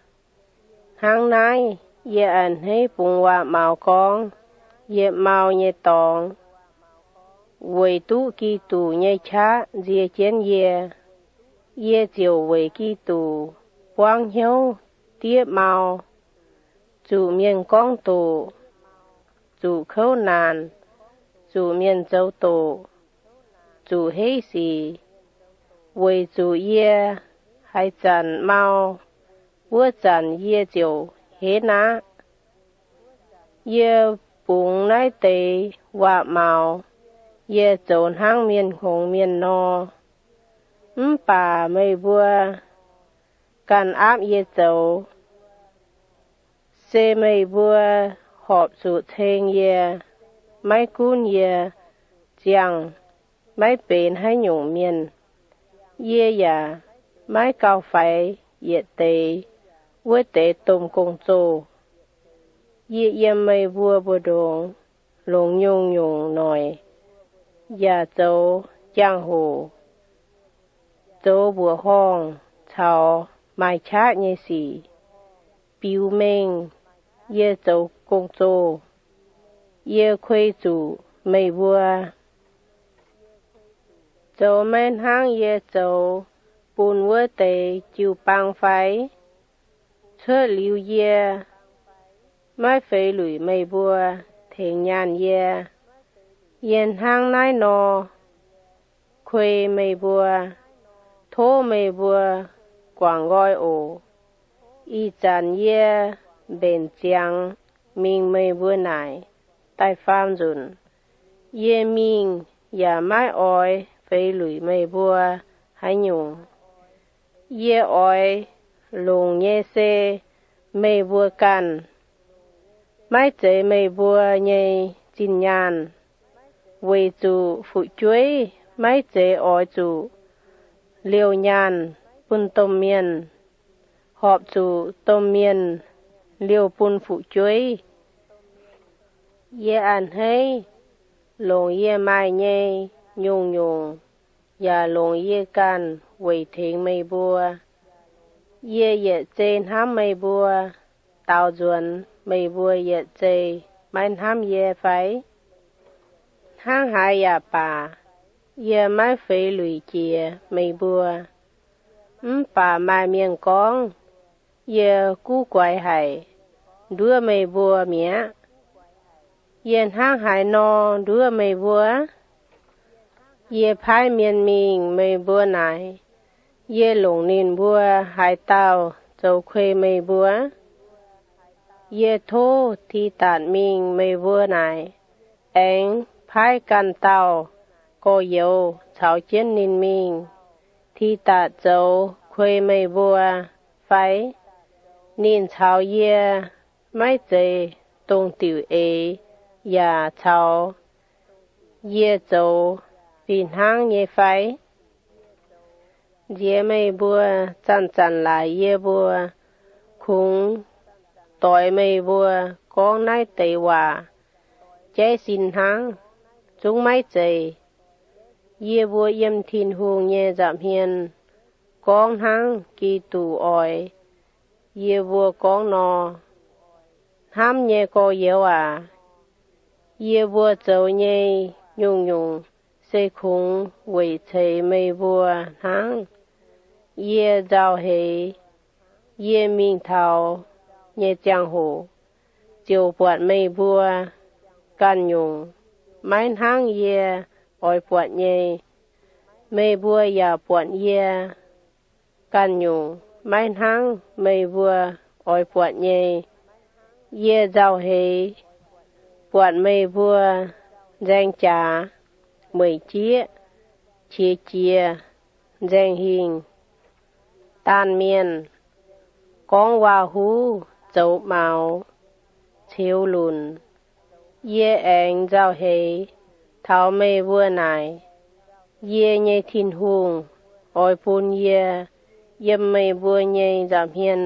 Hnangv naaiv, yie a'hneiv bungx waac-maux gorngv yietc mau nyei dorngx, weic duqv Giduc nyei qaqv nzie jienv yie. Yie ziouc weic Giduc buangv hnyouv diev mau, zuqc mienh gorngv doqc, zuqc kouv naanc, zuqc mienh zoux doqc, zuqc heiv sic, weic zuqc yie haaix zanc mau, wuov zanc yie ziouc henv aqv. Yie bungx naaiv deix waac-maux, yie zoux hnangv mienh hngongx mienh nor. Mv baac meih mbuo ganh aapv yie zoux. Se meih mbuo horpc zuqc ceng yie, maiv gunv yie ziangh maiv benx haaix nyungc mienh. Yie yaac maiv gauh faix yietc deix wuov deix domh gong-zoh. Yie yiem meih mbuo mbu'ndongx longc nyungc-nyungc noic, yaac zoux jangx-hoc, zoux mbuoqc horngh caux maaih qaqv nyei sic, biux mengh yie zoux gong-zoh. Yie kuei zuqc meih mbuo zoux maiv hnangv yie zoux bun wuov deix jiu-baang fai? Cuotv liuz yie maiv feix luic meih mbuo tengx nyaanh yie. Yie hnangv naaiv nor kuei meih mbuo. Tov meih mbuo guangc nqoi oc. Ih zanc yie mbenc ziangx mingh meih mbuo naaic da'faam nzunc. Yie mingh yaac maiv oix feix luic meih mbuo haaix nyungc. Yie oix longc nyei se meih mbuo ganh, maiv zeiz meih mbuo nyei zinh nyaanh. Weic zuqc fu'jueiv maiv zeiz oix zuqc liouh nyaanh bun domh mienh, horpc zuqc domh mienh liouh bun fu'jueiv. Yie a'hneiv longc yie maaih nyei nyungc-nyungc yaac longc yie ganh weic tengx meih mbuo. Yie yietc zei hnamv meih mbuo daaux nzuonx, meih mbuo yietc zei maiv hnamv yie fai? Hnangv haaix yaac baac, yie maiv feix luic jiex meih mbuo. Mv baac maaih mienh gorngv yie guv guaix haic, nduov meih mbuo mi'aqv. Yie hnangv haaix nor nduov meih mbuo? Yie paaiv mienh mingh meih mbuo naaic, yie longc ninh mbuo haaix dauh zoux kuei meih mbuo? Yie tov Tidatc mingh meih mbuo naaic, aengx paaiv ganh dauh gorx-youz caux jienv ninh mingh. Tidatc zoux kuei meih mbuo fai? Ninh caux yie maiv zeiz dongh diuc eix yaac caux yie zoux fih hnangv nyei fai? Nziex meih mbuo zanc-zanc laaic yie mbuo, kungx doix meih mbuo gorngv naaiv deix waac jaiv sin hnangv. Zungv maiv zeiz. Yie mbuo yiem Tin-Hungh nyei nza'hmien gorngv hnangv Giduc oix yie mbuo gorngv nor. Hnamv nyei gorx-youz aac, yie mbuo zoux nyei nyungc-nyungc se kungx weic ceix meih mbuo hnangv. Yie nzauh heix yie mingh taux nyei ziangh hoc ziouc buatc meih mbuo ganh nyungc, maiv hnangv yie oix buatc nyei. Meih mbuo yaac buatc yie ganh nyungc, maiv hnangv meih mbuo oix buatc nyei. Yie nzauh heix buatc meih mbuo nzaeng jaax, mueic jieqv, qiex jiez, nzaeng hingh, daanh mienh, gorngv waac-huv, zoux maux, ceux lunc. Yie aengx nzauh heix taux meih mbuo naaic, yie nyei Tin-Hungh oix bun yie yiem meih mbuo nyei nza'hmien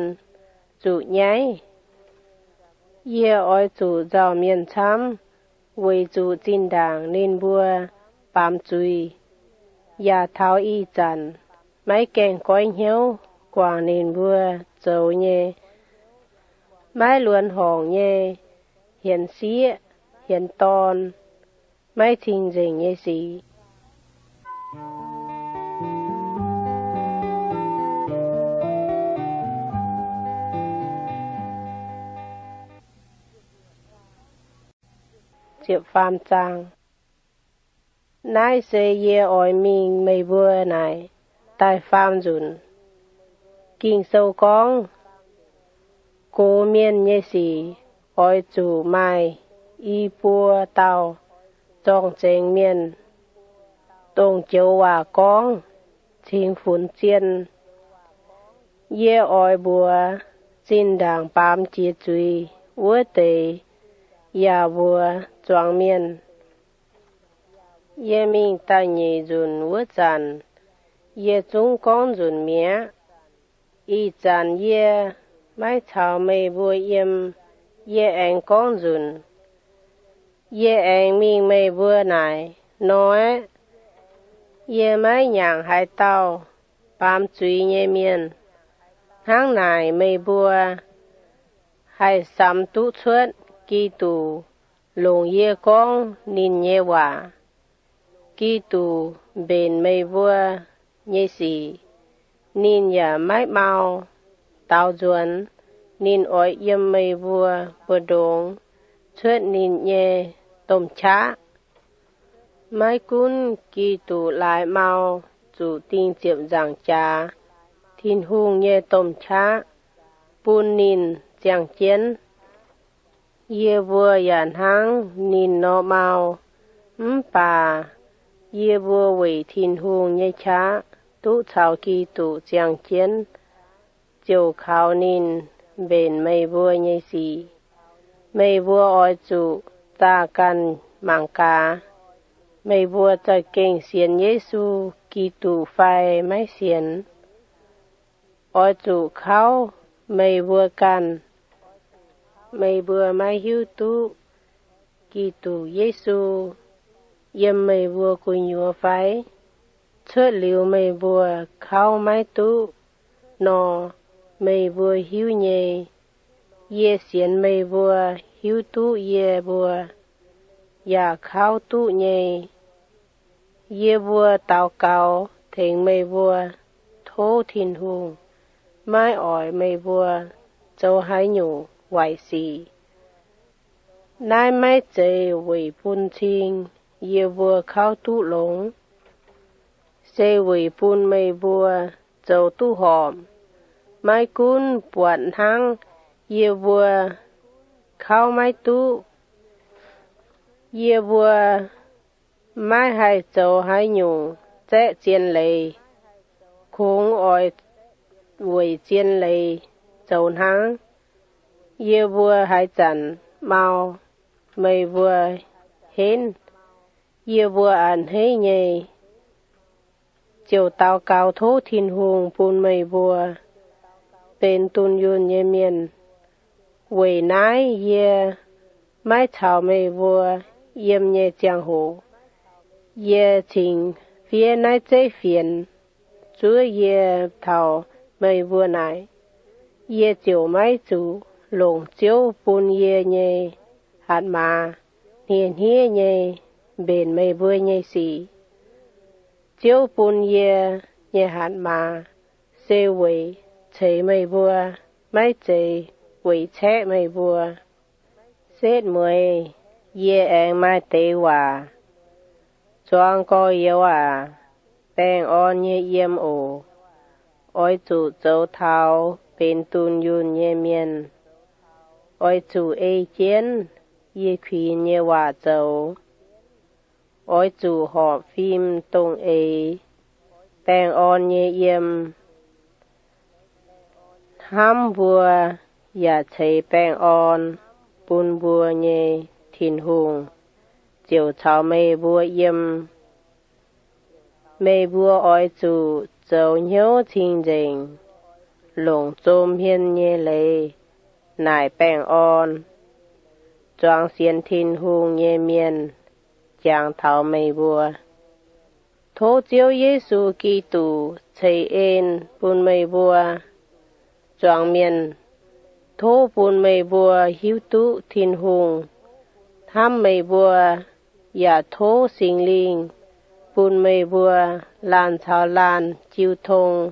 zuqc nyaiv. Yie oix zuqc nzauh mienh camv, weic zuqc zinh ndaangc ninh mbuo baamz zuiz, yaac taux ih zanc maiv gaengh goiv hnyouv guangc ninh mbuo zoux nyei maiv luonx horngc nyei, hienx sieqv, hienx dorn, maiv cing-nzengc nyei sic. Naaiv se yie oix mingh meih mbuo naaic da'faam nzunc. Ging-Sou gorngv, gox mienh nyei sic oix zuqc maaih i buo dauh zorng-zengx mienh, dongh joux waac gorngv, cingx funx zien. Yie oix mbuox zinh ndaangc baamz jiex zuiz wuov deix yaac mbuox zuangx mienh, Yie mingh da'nyeic nzunc wuov zanc, yie zungv gorngv nzunc mi'aqv. Ih zanc yie maiv caux meih mbuo yiem, yie aengx gorngv nzunc. Yie aengx mingh meih mbuo naaic nor aeqv, yie maiv nyaangc haaix dauh baamz zuiz nyei mienh. Hnangv naaic meih mbuo haih samx duqv cuotv Giduc longc yie gorngv ninh nyei waac. Giduc mbenc meih mbuo nyei sic. Ninh yaac maiv mau. Daaux nzuonx, ninh oix yiem meih mbuo mbu'ndongx cuotv ninh nyei domh qaqv. Maiv gunv Giduc laaix mau zuqc dingh ziepc nzaangc jaax, Tin-Hungh nyei domh qaqv bun ninh ziangh jienv. Yie mbuo yaac hnangv ninh nor mau. Mv baac yie mbuo weic Tin-Hungh nyei qaqv duqv caux Giduc ziangh jienv, ziouc kaux ninh mbenc meih mbuo nyei sic. Meih mbuo oix zuqc zaah ganh mangc gaax, meih mbuo za'gengh sienx Yesu Giduc fai maiv sienx. Oix zuqc kauv meih mbuo ganh. Meih mbuo maiv hiuv duqv Giduc Yesu yiem meih mbuo gu'nyuoz fai? Cuotv liuz meih mbuo kauv maiv duqv nor, meih mbuo hiuv nyei. Yie sienx meih mbuo hiuv duqv yie mbuo, yaac kauv duqv nyei. Yie mbuo daux gaux tengx meih mbuo, tov Tin-Hungh maiv oix meih mbuo zoux haaix nyungc waaic sic. Naaiv maiv zeiz weic bun cing yie mbuo kauv duqv longx, se weic bun meih mbuo zoux duqv horpc. Maiv gunv buatc hnangv yie mbuo kauv maiv duqv, yie mbuo maiv haih zoux haaix nyungc zaeqv zien leiz. Kungx oix weic zien leiz zoux hnangv. Yie mbuo haaix zanc mau, meih mbuo henv, yie mbuo a'hneiv nyei, ziouc daux gaux tov Tin-Hungh bun meih mbuo benx dunh yunh nyei mienh. Weic naaiv yie maiv caux meih mbuo yiem nyei ziangh hoc, yie cingx fiev naaiv zeiv fienx zuov yie taux meih mbuo naaic, yie ziouc maiv zuqc longc Ziouv bun yie nyei hatc maaz hniev-hniev nyei mbenc meih mbuo nyei sic. Ziouv bun yie nyei hatc maaz se weic ceix meih mbuo, maiv zeiz weic caeqv meih mbuo. Setv mueiz yie aengx maaih deix waac. Zuangx gorx-youz aac, baengh orn nyei yiem oc. Oix zuqc zoux taux benx dunh yunh nyei mienh. Oix zuqc ei jienv yie kuinx nyei waac zoux. Oix zuqc horpc fim dongh eix baengh orn nyei yiem. Hnamv mbuo yaac ceix baengh orn bun mbuo nyei Tin-Hungh ziouc caux meih mbuo yiem. Meih mbuo oix zuqc zoux hnyouv cing-nzengc, longc zom hmien nyei leiz naaic baengh orn. Zuangx sienx Tin-Hungh nyei mienh jangx taux meih mbuo. Tov Ziouv Yesu Giduc ceix en bun meih mbuo. Zuangx mienh, tov bun meih mbuo hiuv duqv Tin-Hungh hnamv meih mbuo, yaac tov Singx Lingh bun meih mbuo laanh caux laanh jiu tong.